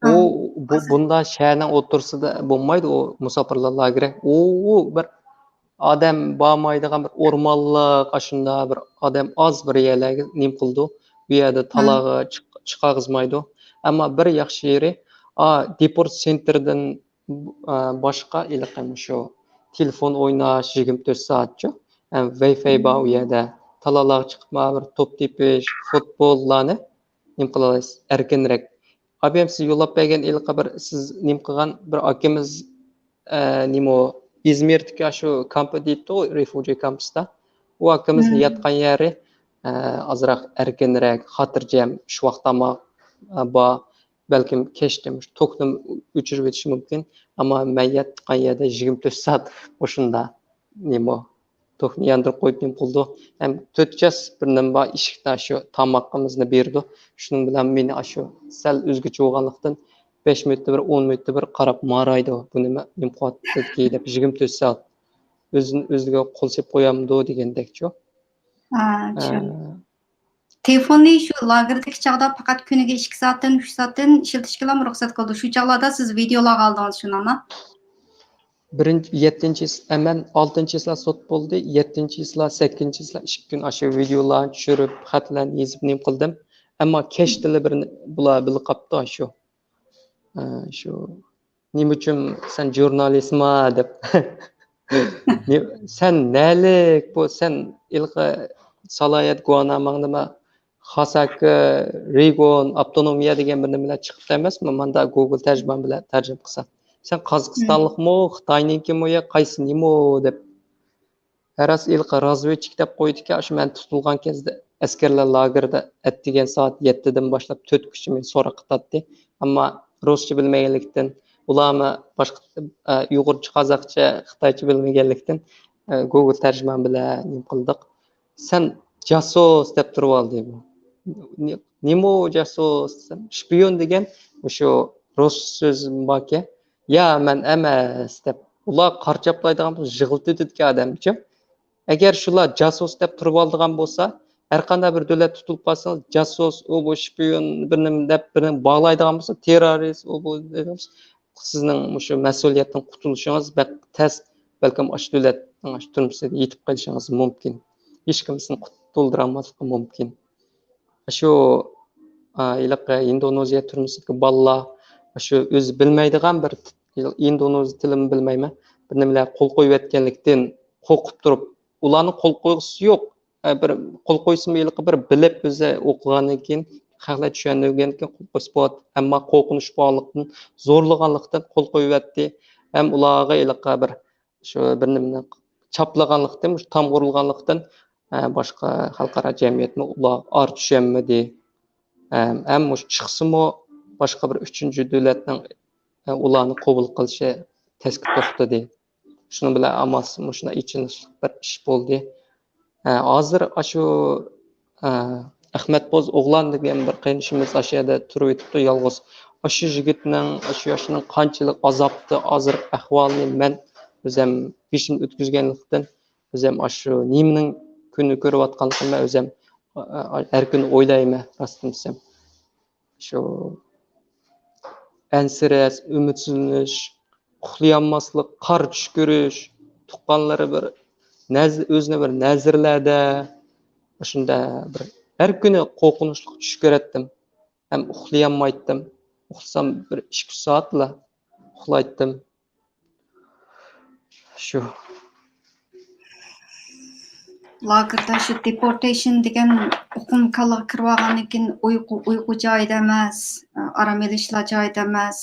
ئۇ، ھە، بۇ، ھازىر. بۇنداق شەھەرنىڭ ئوتتۇرىسىدا بولمايدۇ ئۇ مۇساپىرلار لاگېرى. ئۇ، ئۇ بىر ئادەم بارمايدىغان بىر ئورمانلىق، ئاشۇنداق بىر ئادەم ئاز بىر يەرلەرگە نېمە قىلىدۇ. بۇ يەردە ھە. تالاغا چىق-، چىقارغۇزمايدۇ. ئەمما بىر ياخشى يېرى، ئا، دېپورت سېنتىردىن ئا، باشقا ھېلىقى مۇشۇ تېلېفون ئويناش يىگىرمە تۆت سائەتچۇ. ھەم ۋاي فاي بار ئۇ يەردە. تالاغا چىقىپ، مانا بىر توپ تېپىش، فۇتبوللارنى نېمە قىلالايسىز، ئەركىنرەك. ئابىيەم سىز يوللاپ بەرگەن ھېلىقى بىر سىز نېمە قىلغان بىر ئاكىمىز، ئە، نېمە ئۇ، ئىزمىردىكى شۇ كامپى دەيتتىغۇ، رېفۇجى كامپىستا. ئۇ ئاكىمىزنىڭ ياتقان يەرى، ئە، ئازراق ئەركىنرەك، خاتىرجەم، ئۈچ ۋاق تاماق، ئە، بار. بەلكىم كەچتە مۇشۇ توكنى ئۆچۈرۈۋېتىشى مۇمكىن. ئەمما مەن ياتقان يەردە يىگىرمە تۆت سائەت مۇشۇنداق نېمە، توكنى ياندۇرۇپ قويۇپ نېمە قىلىدۇ. ھەم تۆت چاس بىر نېمە بار، ئىشىكتە شۇ تامىقىمىزنى بېرىدۇ. شۇنىڭ بىلەن مېنى ئاشۇ سەل ئۆزگىچە بولغانلىقتىن، بەش مىنۇتتا بىر، ئون مىنۇتتا بىر قاراپ مارايدۇ. بۇ نېمە، نېمە قىلىۋاتىدىكى دەپ، يىگىرمە تۆت سائەت. ئۆزىنى ئۆزىگە قول سېلىپ قويامدۇ دېگەندەكچۇ. ھە، چۈشەندىم. ئە، تېلېفوننى شۇ لاگېردىكى چاغدا پەقەت كۈنىگە ئىككى سائەتتىن، ئۈچ سائەتتىن ئىشلىتىشكىلا رۇخسەت قىلىدۇ. شۇ چاغلاردا سىز ۋىدېئولارغا ئالدىڭىز، شۇنداقمۇ؟ بىرىنچى، يەتتىنچى، ئەمەن ئالتىنچى چىسلا سوت بولدى، يەتتىنچى چىسلا، سەككىزىنچى چىسلا ئىككى كۈن ئاشۇ ۋىدېئولارنى چۈشۈرۈپ، خەتلەرنى يېزىپ نېمە قىلدىم. ئەمما كەچتىلا بىر بۇلار بىللە قاپتۇ ئاشۇ. ئە، شۇ، «نېمە ئۈچۈن سەن ژۇرنالىستما؟» دەپ. «نې-، سەن نەلىك بۇ، سەن ھېلىقى سالاھىيەت گۇۋاھنامەڭدىمۇ خاساكى، رېگىيون، ئاپتونومىيە دېگەن بىر نېمىلەر چىقىپتۇ ئەمەسمۇ؟ ماندا گوگول تەرجىمە بىلەن تەرجىمە قىلسا. سەن قازاقىستانلىقمۇ، خىتاينىڭكىمۇ يا قايسى نېمە ئۇ؟» دەپ. ھەر راست ھېلىقى رازۋېدچىك دەپ قويىدىكەن، ئاشۇ مەن تۇتۇلغان كەزدە ئەسكەرلەر لاگېرىدا ئەتىگەن سائەت يەتتىدىن باشلاپ تۆتكىچە مېنى سوراق قىلاتتى. ئەمما رۇسچە بىلمىگەنلىكتىن، ئۇلارمۇ باشقا، ئە، ئۇيغۇرچە، قازاقچە، خىتايچە بىلمىگەنلىكتىن، ئە، گوگل تەرجىمان بىلەن نېمە قىلدۇق. سەن جاسۇس دەپ تۇرۇۋالدى بۇ. نېمە ئۇ جاسۇس؟ شپىيون دېگەن مۇشۇ رۇس سۆزى باركەن. يا، مەن ئەمەس دەپ. ئۇلار قارا چاپلايدىغان، يىغلىتىۋېتىدىكەن ئادەمنى. ئەگەر شۇلار جاسۇس دەپ تۇرۇۋالىدىغان بولسا، ھەر قانداق بىر دۆلەت تۇتۇلۇپ قالسىڭىز، جاسۇس، ئۇ بۇ شپىيون، بىر نېمە دەپ بىرنى باغلايدىغان بولسا، تېررورىست، ئۇ بۇ، سىزنىڭ مۇشۇ مەسئۇلىيەتتىن قۇتۇلۇشىڭىز بەك تەس، بەلكىم ئاشۇ دۆلەتنىڭ ئاشۇ تۈرمىسىدە يېتىپ قېلىشىڭىز مۇمكىن. ھېچكىم سىزنى قۇتۇلدۇرالماسلىقى مۇمكىن. شۇ، ئا، ھېلىقى ئىندونېزىيە تۈرمىسىدىكى بالىلار شۇ ئۆزى بىلمەيدىغان بىر ئىندونېز تىلىمۇ بىلمەيمەن، بىر نېمىلەر قول قويۇۋەتكەنلىكتىن قورقۇپ تۇرۇپ، ئۇلارنىڭ قول قويغۇسى يوق. ئە، بىر قول قويسىمۇ ھېلىقى بىر بىلىپ ئۆزى ئوقۇغاندىن كېيىن، خەقلەر چۈشەندۈرگەندىن كېيىن قول قويسا بولاتتى. ئەمما قورقۇنچ بارلىقتىن، زورلىغانلىقتىن قول قويۇۋەتتى. ھەم ئۇلارغا ھېلىقى بىر شۇ بىر نېمىنى چاپلىغانلىقتىن، مۇشۇ تامغا ئۇرۇلغانلىقتىن، ئە، باشقا خەلقئارا جەمئىيەتمۇ ئۇلارغا ئارا چۈشەنمىدى. ئەم، ئەم مۇشۇ چىقسىمۇ باشقا بىر ئۈچىنچى دۆلەتنىڭ، ئە، ئۇلارنى قوبۇل قىلىشى تەسكە توختىدى. شۇنىڭ بىلەن ئامالسىز مۇشۇنداق ئېچىنىشلىق بىر ئىش بولدى. ئە، ھازىر ئاشۇ، ئە، ئەخمەت بوز ئوغلان دېگەن بىر قېرىندىشىمىز ئاشۇ يەردە تۇرۇۋېتىپتۇ يالغۇز. ئاشۇ يىگىتنىڭ، ئاشۇ ياشنىڭ قانچىلىك ئازابتا ھازىرقى ئەھۋالىنى مەن ئۆزۈم بېشىمدىن ئۆتكۈزگەنلىكتىن، ئۆزۈم ئاشۇ نېمىنىڭ كۈنى كۆرۈۋاتقانلىقىنى مەن ئۆزۈم، ئە، ئە، ھەر كۈنى ئويلايمەن، راستىنى دېسەم. شۇ ئەنسىرەش، ئۈمىدسىزلىنىش، ئۇخلىيالماسلىق، قارا چۈش كۆرۈش، تۇغقانلىرى بىر نەز-، ئۆزىنى بىر نەزىرلەردە، شۇنداق بىر ھەر كۈنى قورقۇنچلۇق چۈش كۆرەتتىم. ھەم ئۇخلىيالمايتتىم. ئۇخلىسام بىر ئىككى سائەتلا ئۇخلايتتىم. شۇ. لاگېردا شۇ دېپورتېيشن دېگەن ئۇقۇم كاللىغا كىرىۋالغاندىن كېيىن ئۇيقۇ، ئۇيقۇ جايىدا ئەمەس، ئارام ئېلىشلا جايىدا ئەمەس،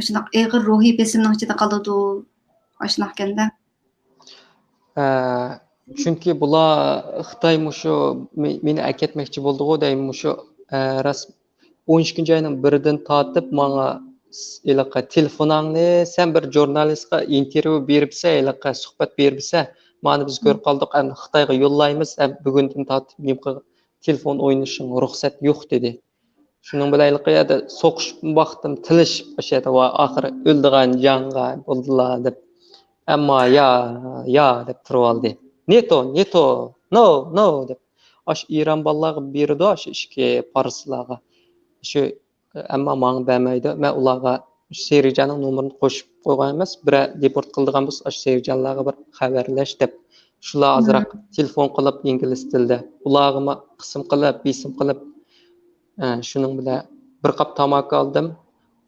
شۇنداق ئېغىر روھىي بېسىمنىڭ ئىچىدە قالىدۇ، ئاشۇنداقكەندە. ئە، چۈنكى بۇلار خىتاي مۇشۇ مې-، مېنى ئەكەتمەكچى بولدىغۇ دەي، مۇشۇ، ئە، راست ئون ئىككىنچى ئاينىڭ بىرىدىن تارتىپ ماڭا س-، ھېلىقى تېلېفونۇڭنى سەن بىر ژۇرنالىستقا ئىنتېرۋيۇ بېرىپسەن، ھېلىقى سۆھبەت بېرىپسەن، مانا بىز كۆرۈپ قالدۇق، ئەمدى خىتايغا يوللايمىز، ئەمدى بۈگۈندىن تارتىپ نېمە قىلغا-، تېلېفون ئوينىشىڭغا رۇخسەت يوق، دېدى. شۇنىڭ بىلەن ھېلىقى يەردە سوقۇشۇپ باقتىم، تىلىشىپ، ئاشۇ يەردە، ۋاي، ئاخىرى ئۆلىدىغان جاڭغا بولدىلا، دەپ. ئەمما يا، يا، دەپ تۇرۇۋالدى. نېتو، نېتو، نو، نو، دەپ. ئاشۇ ئىران بالىلارغا بېرىدۇ، ئاشۇ ئىچكى پارسلارغا. شۇ، ئەمما ماڭا بەرمەيدۇ. مەن ئۇلارغا سېرىجاننىڭ نومۇرىنى قوشۇپ قويغان ئەمەس، بىرەر دېپورت قىلىدىغان بولسا، ئاشۇ سېرىجانلارغا بىر خەۋەرلەش دەپ، شۇلار ئازراق تېلېفون قىلىپ ئىنگلىز تىلىدا، ئۇلارغىمۇ قىسىم قىلىپ، بېسىم قىلىپ، ئە، شۇنىڭ بىلەن بىر قاپ تاماكا ئالدىم.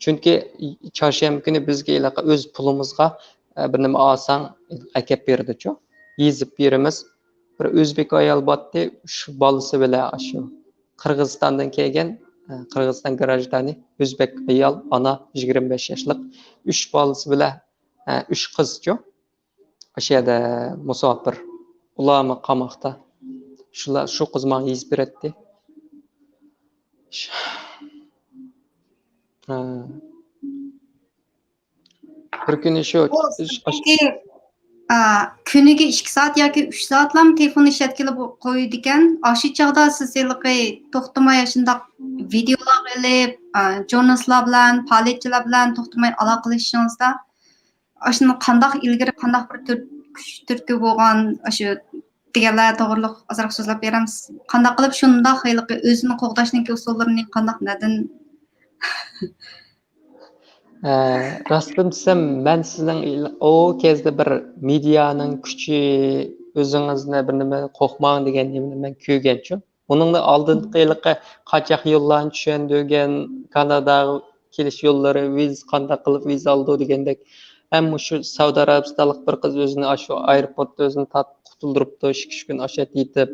چۈنكى چارشەنبە كۈنى بىزگە ھېلىقى ئۆز پۇلىمىزغا، ئە، بىر نېمە ئالساڭ ئەكەپ بېرىدىچۇ. يېزىپ بېرىمىز. بىر ئۆزبېك ئايال بارتتى، ئۈچ بالىسى بىلەن ئاشۇ قىرغىزىستاندىن كەلگەن، ئە، قىرغىزىستان گراژدانى، ئۆزبېك ئايال، ئانا، يىگىرمە بەش ياشلىق، ئۈچ بالىسى بىلەن، ئە، ئۈچ قىزچۇ. ئاشۇ يەردە مۇساپىر. ئۇلارمۇ قاماقتا. شۇلار، شۇ قىز ماڭا يېزىپ بېرەتتى. ش-، ھە. بىر كۈنى شۇ ئۇ ئىش-، ئاش- سىزنىڭكى، ئا، كۈنىگە ئىككى سائەت ياكى ئۈچ سائەتلام تېلېفون ئىشلەتكىلى بو-، قويىدىكەن. ئاشۇ چاغدا سىز ھېلىقى توختىماي ئاشۇنداق ۋىدېئولار ئېلىپ، ئا، ژۇرنالىستلار بىلەن، پائالىيەتچىلەر بىلەن توختىماي ئالاقىلىشىشىڭىزدا، ئاشۇنى قانداق ئىلگىرى، قانداق بىر تۈر-، كۈچ تۈرتكە بولغان ئاشۇ دېگەنلەر توغرىلىق ئازراق سۆزلەپ بېرەمسىز؟ قانداق قىلىپ شۇنداق ھېلىقى ئۆزىنى قوغداشنىڭكى ئۇسۇللىرىنى قانداق، نەدىن؟ ئە، راستىنى دېسەم، مەن سىزنىڭ ئىل-، ئۇ كەزدە بىر مېدىيانىڭ كۈچى، ئۆزىڭىزنى بىر نېمە قورقماڭ دېگەن نېمىنى مەن كۆرگەنچۇ. ئۇنىڭدىن ئالدىنقى ھېلىقى قاچاق يوللارنى چۈشەندۈرگەن، كاناداغا كېلىش يوللىرى، ۋىزا قانداق قىلىپ ۋىزا ئالىدۇ دېگەندەك. ھەم مۇشۇ سەئۇدى ئەرەبىستانلىق بىر قىز ئۆزىنى ئاشۇ ئايروپورتتا ئۆزىنى تارتىپ قۇتۇلدۇرۇپتۇ، ئىككى، ئۈچ كۈن ئاشۇ يەردە يېتىپ.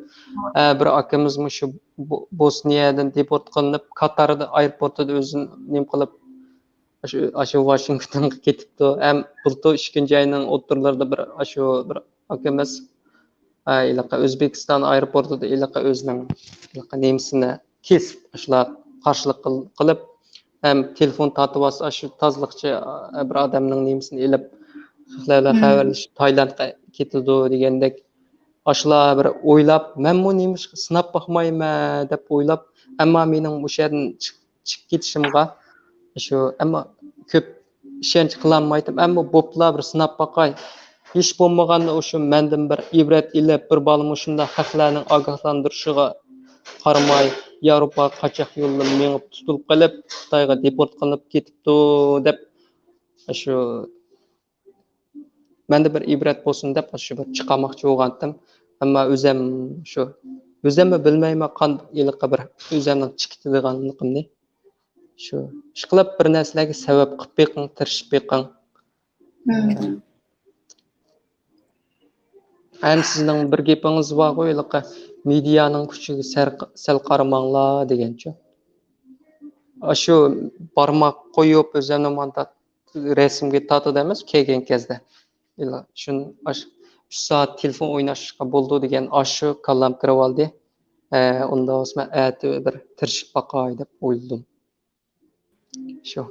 ھە، بىر ئاكىمىز مۇشۇ بو-، بوسنىيەدىن دېپورت قىلىنىپ، كاتاردا ئايروپورتىدا ئۆزىنى نېمە قىلىپ، ئاشۇ، ئاشۇ ۋاشىنگتونغا كېتىپتۇ. ھەم بۇلتۇر ئىككىنچى ئاينىڭ ئوتتۇرىلىرىدا بىر ئاشۇ بىر ئاكىمىز، ئە، ھېلىقى ئۆزبېكىستان ئايروپورتىدا ھېلىقى ئۆزىنىڭ ھېلىقى نېمىسىنى كېسىپ، ئاشۇلار قارشىلىق قىل-، قىلىپ، ھەم تېلېفون تارتىۋالسا، ئاشۇ تازىلىقچى، ئە، بىر ئادەمنىڭ نېمىسىنى ئېلىپ، خەقلەر بىلەن خەۋەرلىشىپ، تايلاندقا كېتىدۇ دېگەندەك، ئاشۇلار بىر ئويلاپ، مەنمۇ نېمىشقا سىناپ باقمايمەن دەپ ئويلاپ، ئەمما مېنىڭ ئۇشۇ يەردىن چىق-، چىقىپ كېتىشىمغا شۇ، ئەمما كۆپ ئىشەنچ قىلالمايتتىم. ئەمما بوپلا بىر سىناپ باقاي. ھېچ بولمىغاندا ئۇشۇ مەندىن بىر ئىبرەت ئېلىپ، بىر بالا مۇشۇنداق خەقلەرنىڭ ئاگاھلاندۇرۇشىغا قارىماي، ياۋروپاغا قاچاق يولىدا مېڭىپ تۇتۇلۇپ قېلىپ، خىتايغا دېپورت قىلىنىپ كېتىپتۇ دەپ، شۇ مەندە بىر ئىبرەت بولسۇن دەپ، شۇ بىر چىقارماقچى بولغانتىم. ئەمما ئۆزەم شۇ، ئۆزەممۇ بىلمەيمەن قانداق ھېلىقى بىر ئۆزەمنىڭ چىقىپ كېتىدىغانلىقىمنى. شۇ ئىشقىلىپ بىر نەرسىلەرگە سەۋەب قىلىپ بېقىڭ، تىرىشىپ بېقىڭ. مم. ئەمدى سىزنىڭ بىر گېپىڭىز بارغۇ، ھېلىقى مېدىيانىڭ كۈچىگە سەل، سەل قارىماڭلار دېگەنچۇ. ئاشۇ بارماق قويۇپ، ئۆزۈمنى ماندا رەسىمگە تارتىدۇ ئەمەس، كەلگەن كەزدە. ئىلا شۇن-، ئاش-، ئۈچ سائەت تېلېفون ئويناشقا بولىدۇ دېگەن ئاشۇ كاللام كىرىۋالدى. ئە، ئۇنداق بولسا مەن ئەتە بىر تىرىشىپ باقاي دەپ ئويلىدىم. شۇ.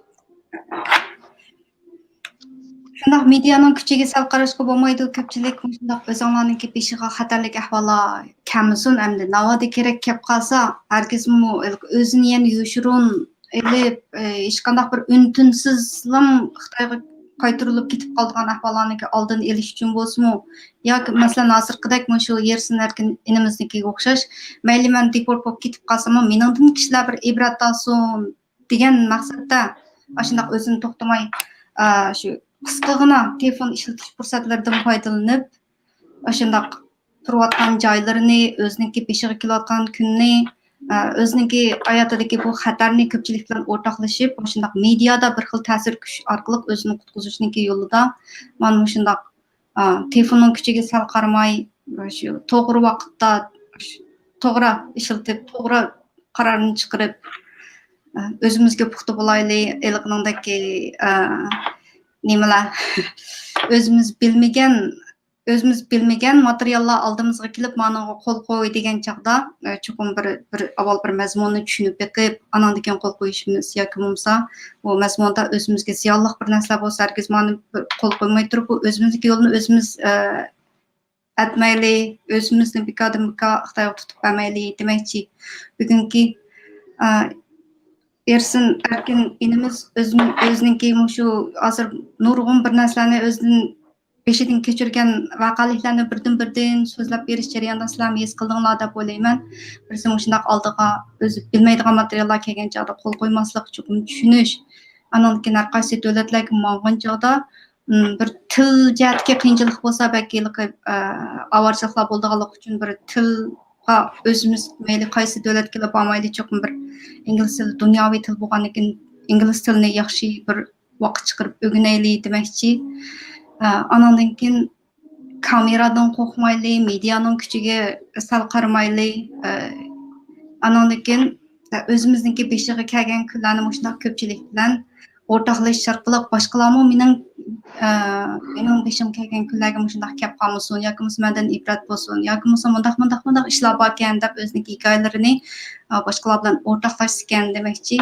شۇنداق مېدىيانىڭ كۈچىگە سەل قاراشقا بولمايدۇ. كۆپچىلىك مۇشۇنداق ئۆزۈڭلارنىڭكى بېشىغا خەتەرلىك ئەھۋاللار كەلمىسۇن ئەمدى. ناۋادا كېرەك كەپ قالسا، ھەرگىزمۇ ئۆزىنى يەنە يوشۇرۇن ئېلىپ، ئى، ھېچقانداق بىر ئۈن-تىنسىزلا خىتايغا قايتۇرۇلۇپ كېتىپ قالىدىغان ئەھۋاللارنىڭكى ئالدىنى ئېلىش ئۈچۈن بولسىمۇ، ياكى مەسىلەن، ھازىرقىدەك مۇشۇ يېرسىن ئەركىن ئىنىمىزنىڭكىگە ئوخشاش، مەيلى مەن دېپورت بولۇپ كېتىپ قالساممۇ، مېنىڭدىن كىشىلەر بىر ئىبرەت ئالسۇن دېگەن مەقسەتتە ئاشۇنداق ئۆزىنى توختىماي، ئا، شۇ قىسقىغىنا تېلېفون ئىشلىتىش پۇرسەتلىرىدىن پايدىلىنىپ، ئاشۇنداق تۇرۇۋاتقان جايلىرىنى، ئۆزىنىڭكى بېشىغا كېلىۋاتقان كۈننى، ئا، ئۆزىنىڭكى ھاياتىدىكى بۇ خەتەرنى كۆپچىلىك بىلەن ئورتاقلىشىپ، ئاشۇنداق مېدىيادا بىر خىل تەسىر كۈچ ئارقىلىق ئۆزىنى قۇتقۇزۇشنىڭكى يولىدا مانا مۇشۇنداق، ئا، تېلېفوننىڭ كۈچىگە سەل قارىماي، شۇ توغرا ۋاقىتتا، شۇ توغرا ئىشلىتىپ، توغرا قارارنى چىقىرىپ، ئا، ئۆزىمىزگە پۇختا بولايلى. ھېلىقىنىڭدەك، ئا، نېمىلەر، ئۆزىمىز بىلمىگەن، ئۆزىمىز بىلمىگەن ماتېرىياللار ئالدىمىزغا كېلىپ، مانىڭغا قول قوي دېگەن چاغدا، ئا، چوقۇم بىر، بىر ئاۋۋال بىر مەزمۇننى چۈشىنىپ بېقىپ، ئاناندىن كېيىن قول قويۇشىمىز ياكى بولمىسا، بۇ مەزمۇندا ئۆزىمىزگە زىيانلىق بىر نەرسىلەر بولسا، ھەرگىز مانى بىر قول قويماي تۇرۇپ، بۇ ئۆزىمىزنىڭكى يولىنى ئۆزىمىز، ئە، ئەتمەيلى، ئۆزىمىزنى بىكاردىن بىكار خىتايغا تۇتۇپ بەرمەيلى دېمەكچى. بۈگۈنكى، ئە، ئېرسىن ئەركىن ئىنىمىز ئۆزىنىڭ، ئۆزىنىڭكى مۇشۇ ھازىر نۇرغۇن بىر نەرسىلەرنى ئۆزىدىن بېشىدىن كەچۈرگەن ۋەقەلىكلەرنى بىردىن-بىردىن سۆزلەپ بېرىش جەريانىدا سىلەرمۇ ھېس قىلدىڭلار دەپ ئويلايمەن. بىرسى مۇشۇنداق ئالدىغا ئۆزى بىلمەيدىغان ماتېرىياللار كەلگەن چاغدا قول قويماسلىق، چوقۇم چۈشىنىش. ئانىڭدىن كېيىن ھەر قايسى دۆلەتلەرگە ماڭغان چاغدا، م، بىر تىل جەھەتتىكى قىيىنچىلىق بولسا، بەلكى ھېلىقى، ئە، ئاۋارىچىلىقلار بولىدىغانلىقى ئۈچۈن بىر تىلغا ئۆزىمىز مەيلى قايسى دۆلەتكىلا بارمايلى، چوقۇم بىر ئىنگلىز تىلى دۇنياۋى تىل بولغاندىن كېيىن، ئىنگلىز تىلىنى ياخشى بىر ۋاقىت چىقىرىپ ئۆگىنەيلى دېمەكچى. ئە، ئانىڭدىن كېيىن كامېرادىن قورقمايلى، مېدىيانىڭ كۈچىگە سەل قارىمايلى. ئە، ئانىڭدىن كېيىن، ئە، ئۆزىمىزنىڭكى بېشىغا كەلگەن كۈنلەرنى مۇشۇنداق كۆپچىلىك بىلەن ئورتاقلىشىش ئارقىلىق باشقىلارمۇ مېنىڭ، ئە، مېنىڭ بېشىمغا كەلگەن كۈنلەرگە مۇشۇنداق كەپ قالمىسۇن ياكى بولمىسا مەندىن ئىبرەت بولسۇن ياكى بولمىسا مۇنداق، مۇنداق، مۇنداق ئىشلار باركەن دەپ ئۆزىنىڭكى ھېكايىلىرىنى، ئە، باشقىلار بىلەن ئورتاقلاشسىكەن دېمەكچى.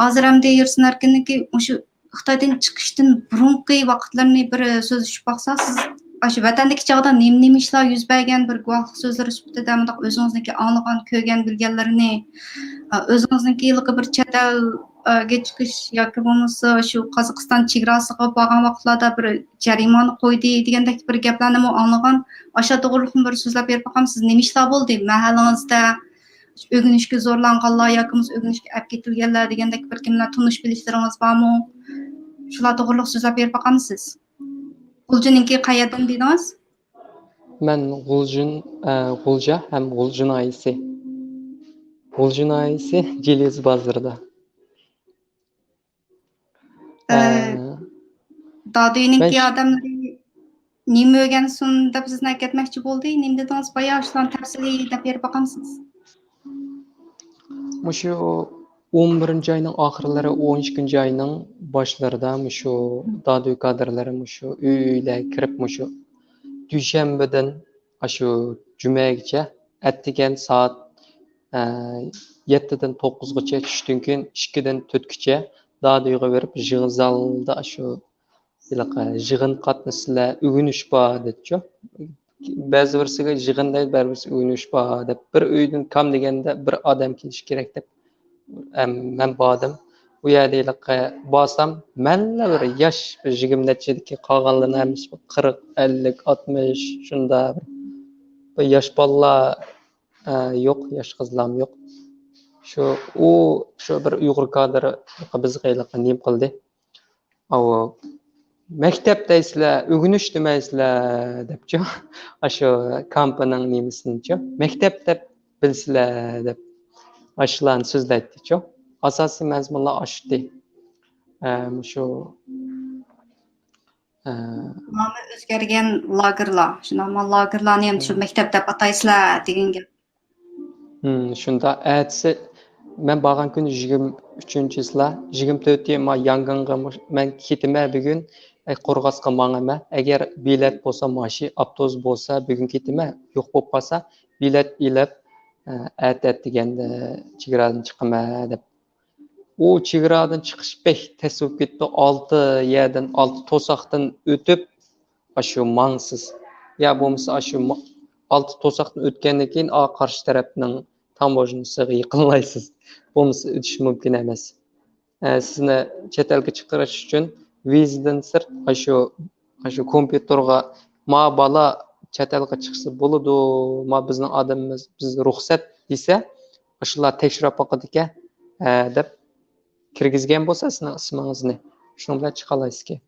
ھازىر ئەمدى يۈرسىن ئەركىننىڭكى مۇشۇ خىتايدىن چىقىشتىن بۇرۇنقى ۋاقىتلىرىنى بىر سۆزلىشىپ باقسا، سىز ئاشۇ ۋەتەندىكى چاغدا نېمە، نېمە ئىشلار يۈز بەرگەن، بىر گۇۋاھلىق سۆزلىرى سۈپىتىدە مۇنداق ئۆزىڭىزنىڭكى ئاڭلىغان، كۆرگەن، بىلگەنلىرىنى، ئا، ئۆزىڭىزنىڭكى ھېلىقى بىر چەت ئەلگە چىقىش ياكى بولمىسا شۇ قازاقىستان چېگراسىغا بارغان ۋاقىتلاردا بىر جەرىمانە قويدى دېگەندەك بىر گەپلەرنىمۇ ئاڭلىغان. ئاشۇ توغرىلىقمۇ بىر سۆزلەپ بېرىپ باقامسىز؟ نېمە ئىشلار بولدى مەھەللىڭىزدە؟ ئۆگىنىشكە زورلانغانلار ياكى بولمىسا ئۆگىنىشكە ئەپ كېتىلگەنلەر دېگەندەك بىر كىملەر تونۇش بىلىشلىرىڭىز بارمۇ؟ شۇلار توغرىلىق سۆزلەپ بېرىپ باقامسىز؟ غۇلجىنىڭكى قەيەردىن دېدىڭىز؟ مەن غۇلجىن، ئە، غۇلجا ھەم غۇلجا ناھىيەسى. غۇلجا ناھىيەسى جىلىز بازىرىدا. ئە، ئە، دادۈينىڭكى مەن ش- ئادەملىرى نېمە ئۆگەنسۇن دەپ سىزنى ئەكەتمەكچى بولدى. نېمە دېدىڭىز بايا؟ شۇلارنى تەپسىلىي دەپ بېرىپ باقامسىز؟ مۇشۇ ئون بىرىنچى ئاينىڭ ئاخىرلىرى، ئون ئىككىنچى ئاينىڭ باشلىرىدا مۇشۇ دادۈي كادىرلىرى مۇشۇ ئۆي-ئۆيلەرگە كىرىپ، مۇشۇ دۈشەنبىدىن ئاشۇ جۈمەگىچە، ئەتىگەن سائەت، ئە، يەتتىدىن توققۇزغىچە، چۈشتىن كېيىن ئىككىدىن تۆتكىچە دادۈيگە بېرىپ، يىغىن زالدا ئاشۇ ھېلىقى يىغىن قاتنىشىسىلەر، ئۆگىنىش بار دەپچۇ. بەزى بىرسىگە يىغىن دەيدۇ، بەزى بىرسىگە ئۆگىنىش بار دەپ، بىر ئۆيدىن كام دېگەندە بىر ئادەم كېلىشى كېرەك دەپ، ئەم، مەن باردىم. ئۇ يەردە ھېلىقى بارسام، مەنلا بىر ياش، بىر يىگىرمە نەچچىدىكى، قالغانلىرىنىڭ ھەممىسى بىر قىرىق، ئەللىك، ئاتمىش، شۇنداق بىر، بىر ياش بالىلار، ئە، يوق، ياش قىزلارمۇ يوق. شۇ، ئۇ، شۇ بىر ئۇيغۇر كادىر بىزگە ھېلىقى نېمە قىلدى. ئاۋۇ، «مەكتەپ دەيسىلەر، ئۆگىنىش دېمەيسىلەر» دەپچۇ. ئاشۇ كامپنىڭ نېمىسىنىچۇ، «مەكتەپ دەپ بىلسىلەر» دەپ، ئاشۇلارنى سۆزلەيتتىچۇ. ئاساسىي مەزمۇنلار ئاشتى. ئە، مۇشۇ، ئە، نامى ئۆزگەرگەن لاگېرلار. شۇنداقمۇ؟ لاگېرلارنى ھەم شۇ مەكتەپ دەپ ئاتايسىلەر دېگەن گەپ. ھىم، شۇنداق. ئەتىسى مەن بارغان كۈنى يىگىرمە ئۈچىنچى چىسلا، يىگىرمە تۆتى ما ياڭگاڭغا مۇش-، مەن كېتىمەن بۈگۈن، ئەي، قورغاسقا ماڭىمەن. ئەگەر بېلەت بولسا، ماشىنا، ئاپتوبۇس بولسا، بۈگۈن كېتىمەن. يوق بولۇپ قالسا، بېلەت ئېلىپ، ئە، ئەتە ئەتىگەندە چېگرادىن چىقىمەن دەپ. ئۇ چېگرادىن چىقىش بەك تەس بولۇپ كېتىپتۇ. ئالتە يەردىن، ئالتە توساقتىن ئۆتۈپ، ئاشۇ ماڭسىز. يا بولمىسا ئاشۇ ما-، ئالتە توساقتىن ئۆتكەندىن كېيىن، ئا، قارشى تەرەپنىڭ تاموژنىسىغا يېقىنلايسىز. بولمىسا ئۆتۈش مۇمكىن ئەمەس. ئە، سىزنى چەت ئەلگە چىقىرىش ئۈچۈن ۋىزىدىن سىرت ئاشۇ، ئاشۇ كومپيۇتېرغا «ما بالا چەت ئەلگە چىقسا بولىدۇ، ما بىزنىڭ ئادىمىمىز، بىز رۇخسەت» دېسە، ئاشۇلار تەكشۈرۈپ باقىدىكەن، ھە، دەپ كىرگۈزگەن بولسا سىزنىڭ ئىسمىڭىزنى، شۇنىڭ بىلەن چىقالايسىزكەن.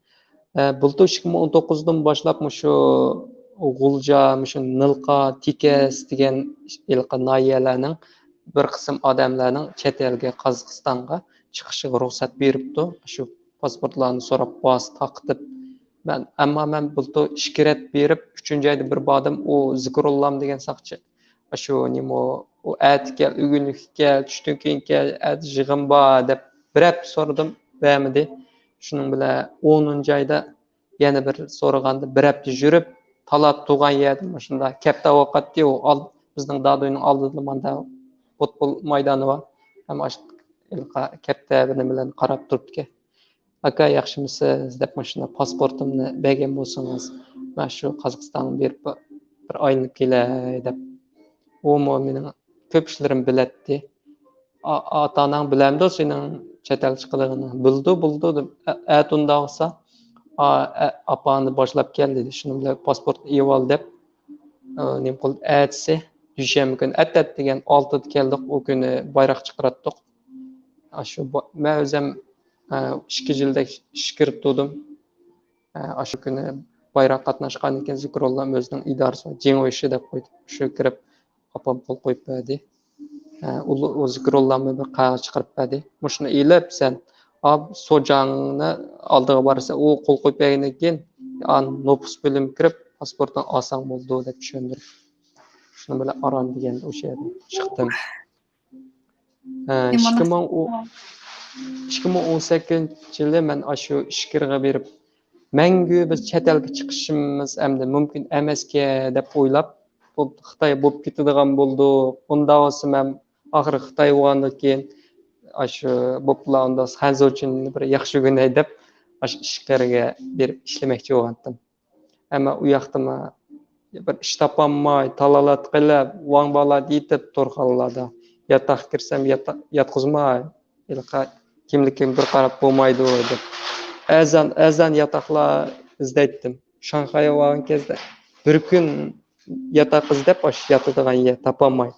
ئە، بۇلتۇر ئىككى مىڭ ئون توققۇزدىن باشلاپ مۇشۇ غۇلجا، مۇشۇ نىلقا، تېكەس دېگەن ھېلىقى ناھىيەلەرنىڭ بىر قىسىم ئادەملەرنىڭ چەت ئەلگە، قازاقىستانغا چىقىشىغا رۇخسەت بېرىپتۇ. شۇ پاسپورتلارنى سوراپ، ۋاسىتە تارقىتىپ، مەن، ئەمما مەن بۇلتۇر ئىككى رەت بېرىپ، ئۈچىنچى ئايدا بىر باردىم، ئۇ زىكرۇللام دېگەن ساقچى، ئاشۇ نېمە، ئۇ ئەتە كەل، ئۆگۈنلۈككە كەل، چۈشتىن كېيىن كەل، ئەتە يىغىن بار دەپ بىر ھەپتە سورىدىم، بەرمىدى. شۇنىڭ بىلەن ئونىنچى ئايدا يەنە بىر سورىغاندا، بىر ھەپتە يۈرۈپ، تالا تۇغان يەردە مۇشۇنداق كەپتە ئاۋۇپ قاتتى، ئۇ ئال-، بىزنىڭ دادۇينىڭ ئالدىدا ماندا فۇتبول مايدانى بار. ھەم ئاشۇ كەپتە بىر نېمە بىلەن قاراپ تۇرۇپتىكەن. «ئاكا، ياخشىمۇسىز؟» دەپ، مۇشۇنداق پاسپورتۇمنى بەرگەن بولسىڭىز، مەن شۇ قازاقىستانغا بېرىپ بىر ئايلىنىپ كېلەي دەپ. ئۇمۇ مېنىڭ كۆپ ئىشلىرىمنى بىلەتتى. «ئا-، ئاتا-ئاناڭ بىلەمدۇ سېنىڭ چەت ئەلگە چىقىدىغىنىڭ؟» «بىلىدۇ، بىلىدۇ» دېدىم. «ئە-، ئەتە ئۇنداق بولسا، ئا-، ئە-، ئاپاڭنى باشلاپ كەل» دېدى. «شۇنىڭ بىلەن پاسپورتنى ئېلىۋال» دەپ، ئە، نېمە قىلدى، ئەتىسى، دۈشەنبە كۈنى ئەتە دېگەن ئالتىدا كەلدۇق. ئۇ كۈنى بايراق چىقىراتتۇق. ئاشۇ با-، مەن ئۆزۈم، ئە، ئىككى يىلدەك ئىچكىرىدە تۇردۇم. ئە، ئاشۇ كۈنى بايراق قاتناشقاندىن كېيىن، زىكرۇللام ئۆزىنىڭ ئىدارىسى بار، جىڭ ۋېيشى دەپ قويدى. شۇ كىرىپ، ئاپام قول قويۇپ بەردى. ئە، ئۇ، ئۇ زىكرۇللاممۇ بىر قەغەز چىقىرىپ بەردى. «مۇشۇنى ئېلىپ، سەن ئاب سوجاڭنى ئالدىغا بارسا، ئۇ قول قويۇپ بەرگەندىن كېيىن، ئان نوپۇس بۆلۈمى كىرىپ، پاسپورتىڭ ئالساڭ بولىدۇ» دەپ چۈشەندۈرۈپ. شۇنىڭ بىلەن ئاران دېگەندە ئوشۇ يەردىن چىقتىم. ھە، ئىككى مىڭ ئون، ئىككى مىڭ ئون سەككىزىنچى يىلى مەن ئاشۇ ئىچكىرىگە بېرىپ، مەڭگۈ بىز چەت ئەلگە چىقىشىمىز ئەمدى مۇمكىن ئەمەسكەن دەپ ئويلاپ، بۇ خىتاي بولۇپ كېتىدىغان بولدۇق. ئۇنداق بولسا مەن ئاخىرى خىتاي بولغاندىن كېيىن، ئاشۇ بوپلا ئۇنداق خەنزۇچىنى بىر ياخشى ئۆگىنەي دەپ، ئاشۇ ئىچكىرىگە بېرىپ ئىشلىمەكچى بولغانتىم. ئەمما ئۇ ياقتىمۇ بىر ئىش تاپالماي، تالالات قىلىپ، ۋاڭ بالا دېيىتىپ، تورخانىلاردا ياتاققا كىرسەم، ياتا-، ياتقۇزماي، ھېلىقى كىملىكىمگە بىر قاراپ بولمايدۇ دەپ. ئەرزان، ئەرزان ياتاقلار ئىزدەيتتىم. شاڭخەيگە بارغان كەزدە بىر كۈن ياتاق ئىزدەپ، ئاشۇ ياتىدىغان يەر تاپالماي.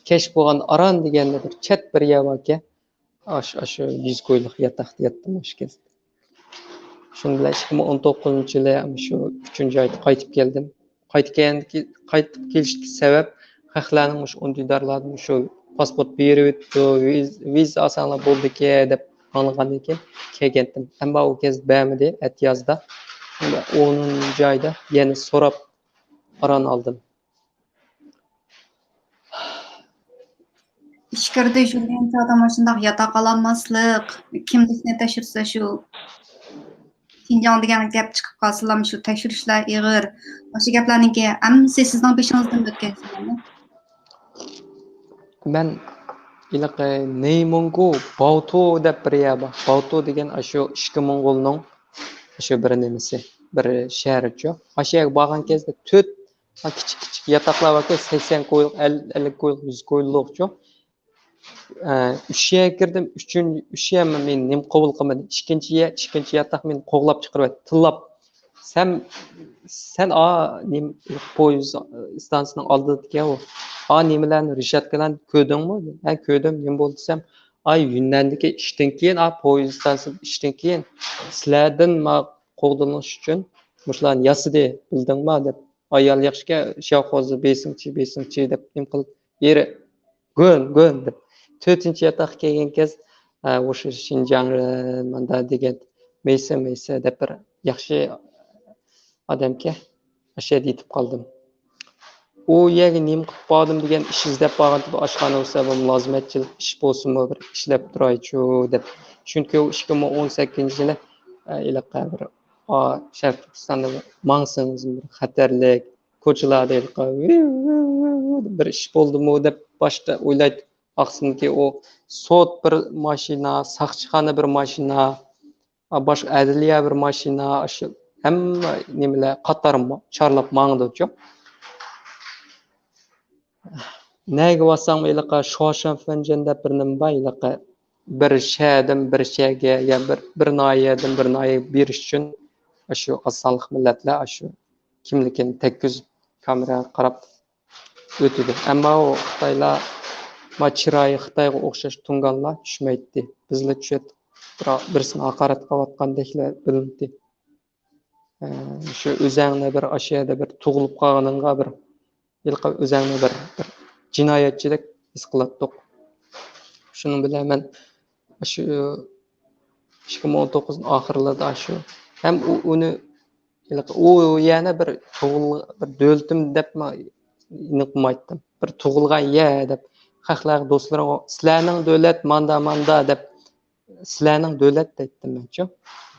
كەچ بولغان ئاران دېگەندە بىر چەت بىر يەر باركەن. ئاشۇ، ئاشۇ يۈزكويلۇق ياتاقتا ياتتىم ئاشۇ كەزدە. شۇنىڭ بىلەن ئىككى مىڭ ئون توققۇزىنچى يىلى شۇ ئۈچىنچى ئايدا قايتىپ كەلدىم. قايتىپ كەلگەندىكى-، قايتىپ كېلىشتىكى سەۋەب، خەقلەرنىڭ مۇشۇ ئۇندىدارلاردىن مۇشۇ پاسپورت بېرىۋېتىدۇ، ۋىز-، ۋىزا ئالساڭلار بولىدىكەن دەپ ئاڭلىغاندىن كېيىن كەلگەنتىم. ئەمما ئۇ كەزدە بەرمىدى، ئەتىيازدا. شۇنىڭ بىلەن ئونىنچى ئايدا يەنە سوراپ ئاران ئالدىم. ئىچكىرىدە يۈرگەن چاغدا مۇشۇنداق ياتاق ئالالماسلىق، كىملىكنى تەكشۈرسە شۇ شىنجاڭ دېگەن گەپ چىقىپ قالسىلا، شۇ تەكشۈرۈشلەر ئېغىر. مۇشۇ گەپلەرنىڭكى ھەممىسى سىزنىڭ بېشىڭىزدىن ئۆتكەن شۇنداقمۇ؟ مەن ھېلىقى نېيموڭگۇ باۋتۇ دەپ بىر يەر بار. باۋتۇ دېگەن ئاشۇ ئىچكى موڭغۇلنىڭ شۇ بىر نېمىسى، بىر شەھەرچۇ. ئاشۇ يەرگە بارغان كەزدە تۆت، ھە، كىچىك كىچىك ياتاقلار باركەن، سەكسەن كويلۇق، ئەللىك كويلۇق، يۈز كويلۇقچۇ. ئۈچ يەرگە كىردىم، ئۈچىنچى، ئۈچ يەر مېنى نېمە قوبۇل قىلمىدى. ئىككىنچى يەر، ئىككىنچى ياتاق مېنى قوغلاپ چىقىرىۋەتتى، تىللاپ. سەن، سەن ئا نېمە پويىز ئىستانسىسىنىڭ ئالدىدىكەن ئۇ. ئا نېمىلەرنى، رېشاتكىلارنى كۆردۈڭمۇ؟ ھە، كۆردۈم. نېمە بولدى دېسەم، ئاي يۈننەندىكى ئىشتىن كېيىن، ئا پويىز ئىستانسىسىدىكى ئىشتىن كېيىن سىلەردىن ما قوغدىنىش ئۈچۈن مۇشۇلارنى ياسىدى، بىلدىڭما دەپ. ئايال ياخشىكەن، شياۋخوزى بېسىڭچى، بېسىڭچى دەپ نېمە قىلىپ، ئېرى گۆن، گۆن دەپ. تۆتىنچى ياتاققا كەلگەن كەز، ئە، شىنجاڭ، ئە، ماندا دېگەن، مەيسە، مەيسە دەپ بىر ياخشى ئادەمكەن. ئاشۇ يەردە يېتىپ قالدىم. ئۇ يەرگە نېمە قىلىپ باردىم دېگەن، ئىش ئىزدەپ بارغانتىم، ئاشخانا بولسا بىر مۇلازىمەتچىلىك ئىش بولسىمۇ بىر ئىشلەپ تۇرايچۇ دەپ. چۈنكى ئۇ ئىككى مىڭ ئون سەككىزىنچى يىلى، ئە، ھېلىقى بىر، ئا، شەرقىي تۈركىستاندا بىر ماڭسىڭىز بىر خەتەرلىك، كوچىلاردا ھېلىقى ۋىۋ، ۋىۋ، ۋىۋ، ۋىۋ دەپ بىر ئىش بولدىمۇ دەپ باشتا ئويلايتتۇق. ئاخىرىدىكى ئۇ سوت بىر ماشىنا، ساقچىخانا بىر ماشىنا، باشقا ئەدلىيە بىر ماشىنا، ئاشۇ ھەممە نېمىلەر قاتار ما-، چارلاپ ماڭىدۇچۇ. نەگە بارساڭمۇ ھېلىقى شۇشەنفېنجەن دەپ بىر نېمە بار، ھېلىقى بىر شەھەردىن بىر شەھەرگە يا بىر، بىر ناھىيەدىن بىر ناھىيەگە بېرىش ئۈچۈن ئاشۇ ئاز سانلىق مىللەتلەر ئاشۇ كىملىكىنى تەگكۈزۈپ كامېراغا قاراپ ئۆتىدۇ. ئەمما ئۇ خىتايلار، ما، چىرايى خىتايغا ئوخشاش تۇڭگانلار چۈشمەيتتى. بىزلا چۈشەتتۇق. بىراق بىرسىنى ھاقارەت قىلىۋاتقاندەكلا بىلىنەتتى. ئە، شۇ ئۆزەڭنى بىر ئاشۇ يەردە بىر تۇغۇلۇپ قالغىنىڭغا بىر ھېلىقى ئۆزەڭنى بىر، بىر جىنايەتچىدەك ھېس قىلاتتۇق. شۇنىڭ بىلەن مەن شۇ ئىككى مىڭ ئون توققۇزنىڭ ئاخىرلىرىدا شۇ ھەم ئۇ، ئۇنى ھېلىقى ئۇ يەنە بىر تۇغۇل-، بىر دۆلىتىم دەپمۇ ئېنىقلىمايتتىم. بىر تۇغۇلغان يەر دەپ خەقلەرگە، دوستلىرىڭغا، سىلەرنىڭ دۆلەت ماندا، ماندا دەپ سىلەرنىڭ دۆلەت دەيتتىم مەنچۇ.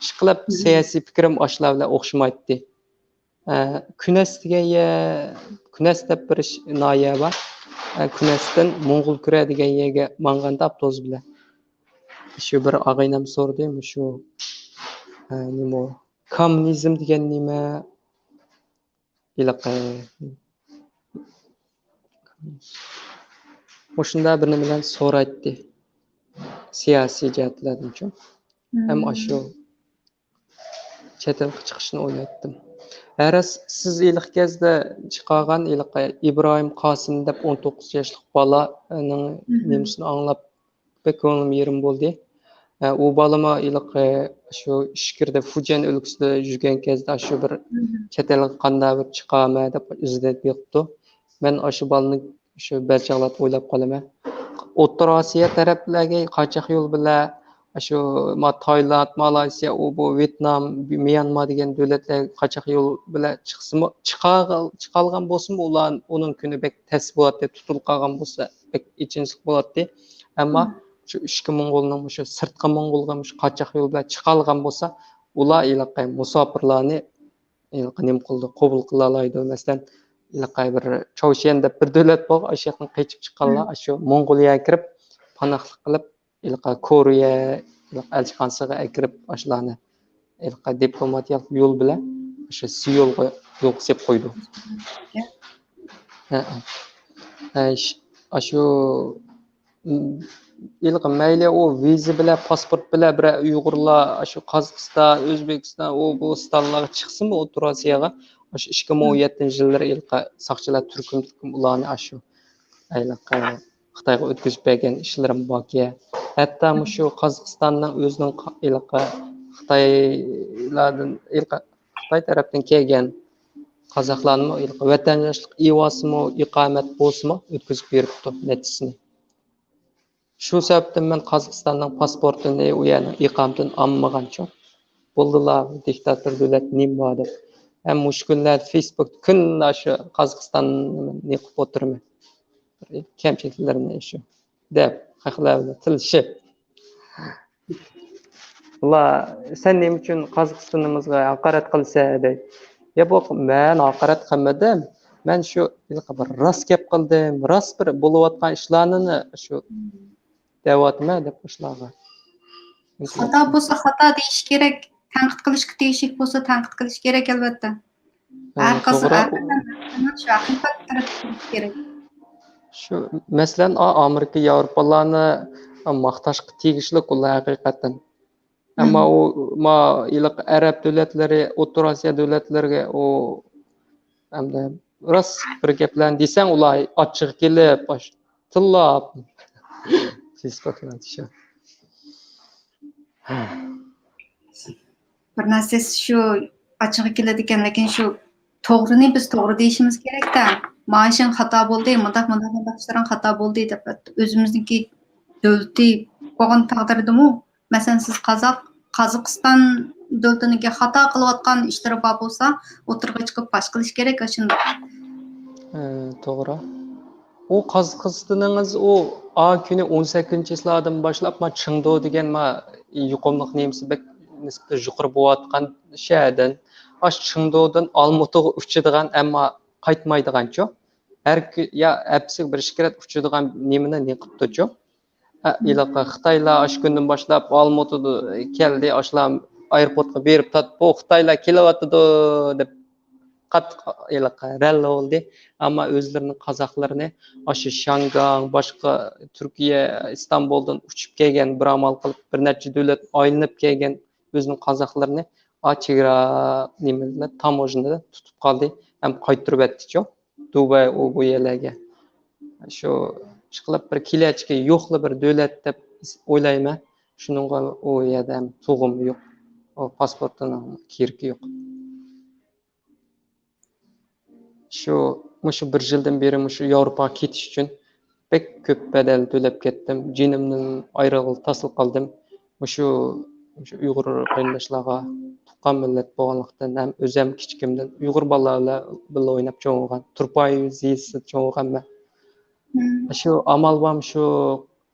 ئىشقىلىپ، سىياسىي پىكرىم ئاشۇلار بىلەن ئوخشىمايتتى. ئە، كۈنەس دېگەن يەر، كۈنەس دەپ بىر ش-، ناھىيە بار. ئە، كۈنەستىن موڭغۇلكۈرە دېگەن يەرگە ماڭغاندا ئاپتوبۇس بىلەن. شۇ بىر ئاغىنەم سورىدى، مۇشۇ، ئە، نېمە، كوممۇنىزم دېگەن نېمە؟ ھېلىقى مۇشۇنداق بىر نېمىلەرنى سورايتتى. سىياسىي جەھەتلەردىنچۇ. ھەم ئاشۇ چەت ئەلگە چىقىشنى ئويلايتتىم. ھە راست، سىز ھېلىقى كەزدە چىقارغان ھېلىقى ئىبراھىم قاسىم دەپ ئون توققۇز ياشلىق بالانىڭ نېمىسىنى ئاڭلاپ بەك كۆڭلۈم يېرىم بولدى. ئە، ئۇ بالىمۇ ھېلىقى شۇ ئىچكىرىدە فۇجيەن ئۆلكىسىدە يۈرگەن كەزدە شۇ بىر چەت ئەلگە قانداق بىر چىقارمەن دەپ ئىزدەنىپ يۈرۈپتۇ. مەن ئاشۇ بالىنى شۇ بەلچاغلاپ ئويلاپ قالىمەن. ئوتتۇرا ئاسىيا تەرەپلەرگە قاچاق يول بىلەن، شۇ ما-، تايلاند، مالايسىيا، ئۇ بۇ ۋيېتنام، ميانما دېگەن دۆلەتلەرگە قاچاق يول بىلەن چىقسىمۇ، چىقارغا-، چىقالغان بولسىمۇ، ئۇلار، ئۇنىڭ كۈنى بەك تەس بولاتتى، تۇتۇلۇپ قالغان بولسا، بەك ئېچىنىشلىق بولاتتى. ئەمما شۇ ئىچكى موڭغۇلنىڭ مۇشۇ سىرتقى موڭغۇلغا مۇشۇ قاچاق يول بىلەن چىقالغان بولسا، ئۇلار ھېلىقى مۇساپىرلارنى ھېلىقى نېمە قىلىدۇ، قوبۇل قىلالايدۇ. مەسىلەن، ھېلىقى بىر چاۋشيەن دەپ بىر دۆلەت بار، ئاشۇ ياقتىن قېچىپ چىققانلار ئاشۇ موڭغۇلىيەگە كىرىپ، پاناھلىق قىلىپ، ھېلىقى كورېيە، ھېلىقى ئەلچىخانىسىغا ئەكىرىپ، ئاشۇلارنى ھېلىقى دىپلوماتىيەلىك يول بىلەن ئاشۇ سېئۇلغا يولغا سېلىپ قويىدۇ. ھە، ھە. ھە، ئاشۇ ھېلىقى مەيلى ئۇ ۋىزا بىلەن، پاسپورت بىلەن بىرەر ئۇيغۇرلار، شۇ قازاقىستان، ئۆزبېكىستان، ئۇ بۇ ستانلارغا چىقسىمۇ ئوتتۇرا ئاسىياغا، ئاشۇ ئىككى مىڭ ئون يەتتىنچى يىللىرى ھېلىقى ساقچىلار تۈركۈم-تۈركۈم ئۇلارنى ئاشۇ ھېلىقى خىتايغا ئۆتكۈزۈپ بەرگەن ئىشلىرىمۇ باركەن. ھەتتا مۇشۇ قازاقىستاننىڭ ئۆزىنىڭ قا-، ھېلىقى خىتايلاردىن، ھېلىقى خىتاي تەرەپتىن كەلگەن قازاقلارنىمۇ ھېلىقى ۋەتەنداشلىق ئىۋاسىمۇ، ئىقامەت بولسىمۇ ئۆتكۈزۈپ بېرىپتۇ نەچچىسىنى. شۇ سەۋەبتىن مەن قازاقىستاننىڭ پاسپورتىنى، ئۇ يەرنىڭ ئىقامىتىنى ئالمىغانچۇ. بولدىلا، دىكتاتور دۆلەت نېمە بار دەپ. ھەم مۇشۇ كۈنلەردە فېيسبۇكتا كۈندە شۇ قازاقىستاننى نېقىپ ئولتۇرىمەن. كەمچىلىكلىرىنى شۇ دەپ، خەقلەر بىلەن تىللىشىپ. ئۇلار، «سەن نېمە ئۈچۈن قازاقىستىنىمىزغا ھاقارەت قىلىسەن؟» دەيدۇ. يا، بۇ مەن ھاقارەت قىلمىدىم. مەن شۇ ھېلىقى بىر راست گەپ قىلدىم. راست بىر بولۇۋاتقان ئىشلارنى شۇ دەۋاتىمەن دەپ ئاشۇلارغا. خاتا بولسا خاتا دېيىش كېرەك. تەنقىد قىلىشقا تېگىشلىك بولسا، تەنقىد قىلىش كېرەك، ئەلۋەتتە. ھەر قىلسا، توغرا. ھەر قىلسا شۇ ھەقىقەت تەرەپ قىلىش كېرەك. شۇ، مەسىلەن، ئا-، ئامېرىكا، ياۋروپالارنى ماختاشقا تېگىشلىك ئۇلار ھەقىقەتەن. ئەمما ئۇ، ما، ئىلىق ئەرەب دۆلەتلىرى، ئوتتۇرا ئاسىيا دۆلەتلىرىگە ئۇ، ئەمدى راست بىر گەپلەرنى دېسەڭ، ئۇلار ئاچچىقى كېلىپ، باش-، تىللاپ. فېيسبۇكلاردا شۇ. بىر نەرسە شۇ ئاچچىقى كېلىدىكەن، لېكىن شۇ توغرىنى بىز توغرا دېيىشىمىز كېرەك-دە. مانا شۇ خاتا بولدى، مۇنداق، مۇنداق، مۇنداق ئىشلارنىڭ خاتا بولدى دەپ، ئۆزىمىزنىڭكى دۆلىتى بولغان تەقدىردىمۇ، مەسىلەن، سىز قازاق، قازاقىستان دۆلىتىنىڭكى خاتا قىلىۋاتقان ئىشلىرى بار بولسا، ئوتتۇرىغا چىقىپ پاش قىلىش كېرەك، ئاشۇنداق. ئە، توغرا. ئۇ قازاقىستىنىڭىز ئۇ ئا كۈنى ئون سەككىزىنچى چىسلادىن باشلاپ، ما، چىڭدۇ دېگەن، ما، يۇقۇملۇق نېمىسى بەك نىسبەتەن يۇقىرى بولۇۋاتقان شەھەردىن، ئاشۇ چىڭدۇدىن ئالمۇتىغا ئۇچىدىغان، ئەمما قايتمايدىغانچۇ. ھەر كۈ-، يا ھەپتىسىگە بىر ئىككى رەت ئۇچىدىغان نېمىنى نېقىپتۇچۇ. ھە، ھېلىقى خىتايلار ئاشۇ كۈندىن باشلاپ ئالمۇتىدا كەلدى، ئاشۇلار ئايروپورتقا بېرىپ تارتىپ، بۇ خىتايلار كېلىۋاتىدۇ دەپ قاتتىق ھېلىقى رەللە بولدى. ئەمما ئۆزلىرىنىڭ قازاقلىرىنى ئاشۇ شياڭگاڭ، باشقا تۈركىيە، ئىستانبۇلدىن ئۇچۇپ كەلگەن، بىر ئامال قىلىپ بىر نەچچە دۆلەت ئايلىنىپ كەلگەن ئۆزىنىڭ قازاقلىرىنى ئا چېگرا نېمىدە، تاموژنىدا تۇتۇپ قالدى ھەم قايتۇرۇۋەتتىچۇ. دۇباي، ئۇ بۇ يەرلەرگە. شۇ ئىشقىلىپ بىر كېلەچىكى يوقلا بىر دۆلەت دەپ ئويلايمەن. شۇنىڭغا ئۇ يەردە ھەم تۇغۇمى يوق. ئۇ پاسپورتىنىڭ كېرىكى يوق. شۇ، مۇشۇ بىر يىلدىن بېرى مۇشۇ ياۋروپاغا كېتىش ئۈچۈن بەك كۆپ بەدەل تۆلەپ كەتتىم. جېنىمدىن ئايرىلغىلى تاسلا قالدىم. مۇشۇ، مۇشۇ ئۇيغۇر قېرىنداشلارغا تۇغقان مىللەت بولغانلىقتىن ھەم ئۆزۈم كىچىكىمدىن ئۇيغۇر بالىلار بىلەن ئويناپ چوڭ بولغان، تۇرپان يېزىسىدا چوڭ بولغانمەن. شۇ ئامال بار، شۇ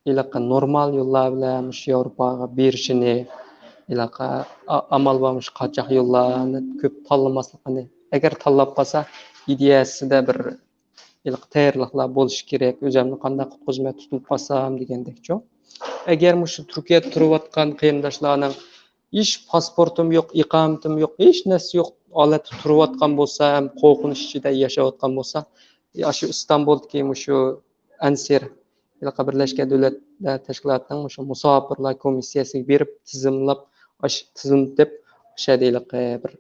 ھېلىقى نورمال يوللار بىلەن مۇشۇ ياۋروپاغا بېرىشىنى، ھېلىقى ئا-، ئامال بار، مۇشۇ قاچاق يوللارنى كۆپ تاللىماسلىقىنى. ئەگەر تاللاپ قالسا، ئىدىيەسىدە بىر ھېلىقى تەييارلىقلار بولۇشى كېرەك، ئۆزۈمنى قانداق قۇتقۇزىمەن، تۇتۇلۇپ قالسام دېگەندەكچۇ. ئەگەر مۇشۇ تۈركىيەدە تۇرۇۋاتقان قېرىنداشلارنىڭ ھېچ پاسپورتىمۇ يوق، ئىقامىتىم يوق، ھېچ نەرسە يوق ھالەتتە تۇرۇۋاتقان بولسا ھەم قورقۇنچ ئىچىدە ياشاۋاتقان بولسا، ئاشۇ ئىستانبۇلدىكى مۇشۇ ئەنسىر، ھېلىقى بىرلەشكەن دۆلەتلەر تەشكىلاتىنىڭ مۇشۇ مۇساپىرلار كومىسسىيەسىگە بېرىپ تىزىملاپ، ئاش-، تىزىملىتىپ، ئاشۇ يەردە ھېلىقى بىر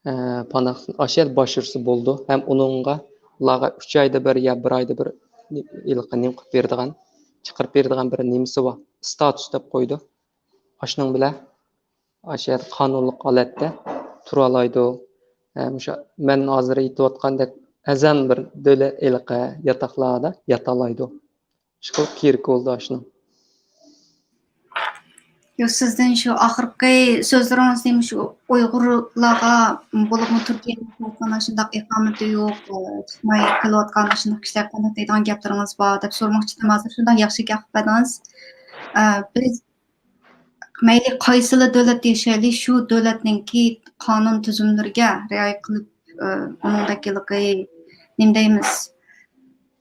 ئە، پاناھ، ئاشۇ يەردە باشۋۇرسا بولىدۇ. ھەم ئۇنىڭغا، ئۇلارغا ئۈچ ئايدا بىر يا بىر ئايدا بىر ھېلىقى نېمە قىلىپ بېرىدىغان، چىقىرىپ بېرىدىغان بىر نېمىسى بار. ستاتۇس دەپ قويىدۇ. ئاشۇنىڭ بىلەن ئاشۇ يەردە قانۇنلۇق ھالەتتە تۇرالايدۇ. ھە، مۇشۇ مەن ھازىر ئېيتىۋاتقاندەك ئەزەن بىر دۆلەت ھېلىقى ياتاقلاردا ياتالايدۇ. ئىشقىلىپ كېرىكى بولدى ئاشۇنىڭ. ياق، سىزدىن شۇ ئاخىرقى سۆزلىرىڭىزنى مۇشۇ ئۇيغۇرلارغا، بولۇپمۇ تۈركىيەدە ياشاۋاتقان ئاشۇنداق ئىقامىتى يوق، ئە، چىقماي قېلىۋاتقان ئاشۇنداق كىشىلەرگە قانداق دەيدىغان گەپلىرىڭىز بار دەپ سورىماقچى ئىدىم. ھازىر شۇنداق ياخشى گەپ قىلىپ بەردىڭىز. ئە، بىز مەيلى قايسىلا دۆلەتتە ياشايلى، شۇ دۆلەتنىڭكى قانۇن تۈزۈملىرىگە رىئايە قىلىپ، ئە، ئۇنىڭدەك ھېلىقى، نېمە دەيمىز،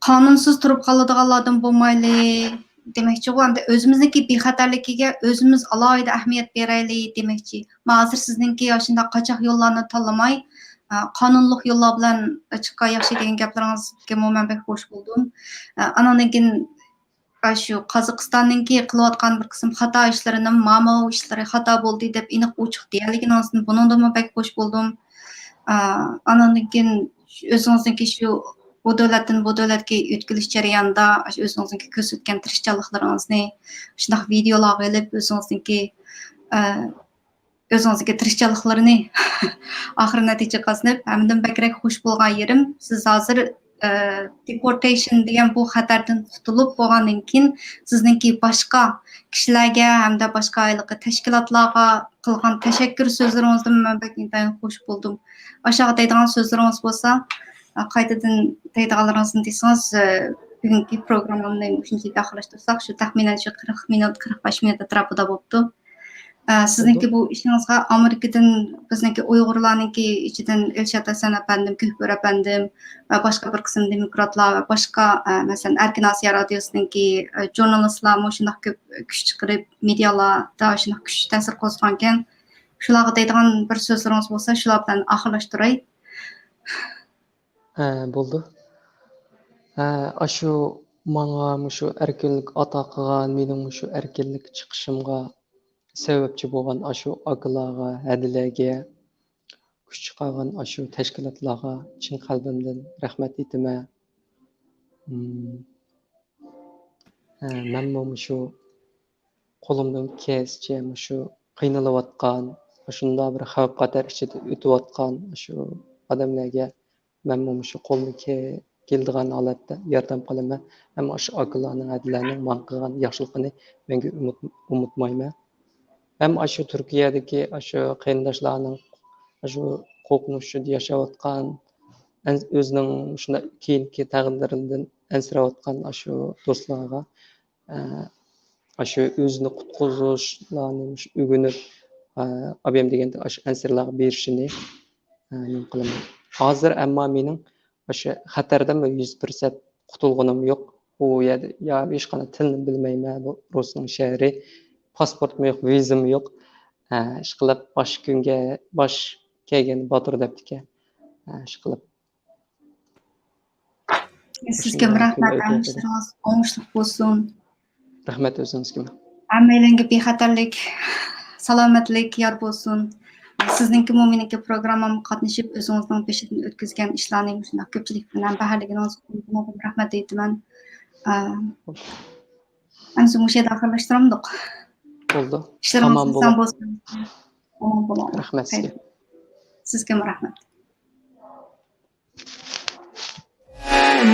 قانۇنسىز تۇرۇپ قالىدىغانلاردىن بولمايلى دېمەكچىغۇ. ئەمدى ئۆزىمىزنىڭكى بىخەتەرلىكىگە ئۆزىمىز ئالاھىدە ئەھمىيەت بېرەيلى دېمەكچى. مانا ھازىر سىزنىڭكى ئاشۇنداق قاچاق يوللارنى تاللىماي، ئە، قانۇنلۇق يوللار بىلەن چىققان ياخشى دېگەن گەپلىرىڭىزگىمۇ مەن بەك خوش بولدۇم. ئە، ئانىڭدىن كېيىن ئاشۇ قازاقىستاننىڭكى قىلىۋاتقان بىر قىسىم خاتا ئىشلىرىنىمۇ، مانا ئىشلىرى خاتا بولدى دەپ ئېنىق ئوچۇق دېيەلىگىنىڭىزدىن بۇنىڭدىنمۇ بەك خوش بولدۇم. ئا، ئانىڭدىن كېيىن ئۆزىڭىزنىڭكى شۇ بۇ دۆلەتتىن بۇ دۆلەتكە يۆتكىلىش جەريانىدا، ئاشۇ ئۆزىڭىزنىڭكى كۆرسەتكەن تىرىشچانلىقلىرىڭىزنى شۇنداق ۋىدىيولارغا ئېلىپ، ئۆزىڭىزنىڭكى، ئە، ئۆزىڭىزدىكى تىرىشچانلىقلىرىنى ئاخىرى نەتىجە قازىنىپ، ھەممىدىن بەكرەك خوش بولغان يېرىم، سىز ھازىر، ئە، دېپورتېيشن دېگەن بۇ خەتەردىن قۇتۇلۇپ بولغاندىن كېيىن، سىزنىڭكى باشقا كىشىلەرگە ھەمدە باشقا ھېلىقى تەشكىلاتلارغا قىلغان تەشەككۈر سۆزلىرىڭىزدىن مەن بەك ئىنتايىن خوش بولدۇم. ئاشۇغا دەيدىغان سۆزلىرىڭىز بولسا، ئە، قايتىدىن دەيدىغانلىرىڭىزنى دېسىڭىز، ئە، بۈگۈنكى پروگراممامنى مۇشۇنچە ئاخىرلاشتۇرساق، شۇ تەخمىنەن شۇ قىرىق مىنۇت، قىرىق بەش مىنۇت ئەتراپىدا بوپتۇ. ئە، سىزنىڭكى بۇ ئىشىڭىزغا ئامېرىكىدىن بىزنىڭكى ئۇيغۇرلارنىڭكى ئىچىدىن ئىلشات ھەسەن ئەپەندىم، كۆكبۆرە ئەپەندىم ۋە باشقا بىر قىسىم دېموكراتلار ۋە باشقا، ئە، مەسىلەن، ئەركىن ئاسىيا رادىيوسىنىڭكى، ئە، ژۇرنالىستلارمۇ شۇنداق كۆپ كۈچ چىقىرىپ، مېدىيالاردا شۇنداق كۈچ تەسىر قوزغىغانكەن. شۇلارغا دەيدىغان بىر سۆزلىرىڭىز بولسا، شۇلار بىلەن ئاخىرلاشتۇراي. ھە، بولدى. ھە، ئاشۇ ماڭا مۇشۇ ئەركىنلىك ئاتا قىلغان، مېنىڭ مۇشۇ ئەركىنلىك چىقىشىمغا سەۋەبچى بولغان ئاشۇ ئاكىلارغا، ھەدىلەرگە، كۈچ چىقارغان ئاشۇ تەشكىلاتلارغا چىن قەلبىمدىن رەھمەت ئېيتىمەن. ھىم. ھە، مەنمۇ مۇشۇ قولۇمدىن كەلسىچە مۇشۇ قىينىلىۋاتقان، مۇشۇنداق بىر خەۋپ-خەتەر ئىچىدە ئۆتۈۋاتقان شۇ ئادەملەرگە مەنمۇ مۇشۇ قولۇمدىن كېلىدىغان ھالەتتە ياردەم قىلىمەن. ھەم ئاشۇ ئاكىلارنىڭ، ھەدىلەرنىڭ ماڭا قىلغان ياخشىلىقىنى مەڭگۈ ئۇنتۇمايمەن. ھەم ئاشۇ تۈركىيەدىكى ئاشۇ قېرىنداشلارنىڭ ئاشۇ قورقۇنچ ئىچىدە ياشاۋاتقان، ئۆزىنىڭ شۇنداق كېيىنكى تەقدىرىدىن ئەنسىرەۋاتقان ئاشۇ دوستلارغا ئاشۇ ئۆزىنى قۇتقۇزۇشلارنى ئۆگىنىپ، ئابىيەم دېگەندە ئاشۇ ئەنسىرىلەرگە بېرىشىنى نېمە قىلىمەن. ھازىر ئەمما مېنىڭ ئاشۇ خەتەردىن يۈز پىرسەنت قۇتۇلغىنىم يوق. ئۇ يەردە يا ھېچقانداق تىلنى بىلمەيمەن، بۇ رۇسنىڭ شەھىرى، پاسپورتمۇ يوق، ۋىزىمۇ يوق. ئىشقىلىپ باش كۈنگە، باش كەلگەن باتۇر دەپتىكەن. ئىشقىلىپ سىزگە رەھمەت، ھەممە ئىشلىرىڭىز ئوڭۇشلۇق بولسۇن. رەھمەت ئۆزىڭىزگىمۇ. ھەممەيلەنگە بىخەتەرلىك، سالامەتلىك يار بولسۇن. سىزنىڭكىمۇ مېنىڭكى پروگراممامغا قاتنىشىپ، ئۆزىڭىزنىڭ بېشىدىن ئۆتكۈزگەن ئىشلارنى مۇشۇنداق كۆپچىلىك بىلەن بەھرىلىگىنىڭىزگە رەھمەت ئېيتىمەن. ئەمسە مۇشۇ يەردە ئاخىرلاشتۇرامدۇق؟ بولدى. ئىشلىرىڭىز ئاسان بولسۇن. ئامان بولۇڭ. رەھمەت سىزگە. سىزگىمۇ رەھمەت.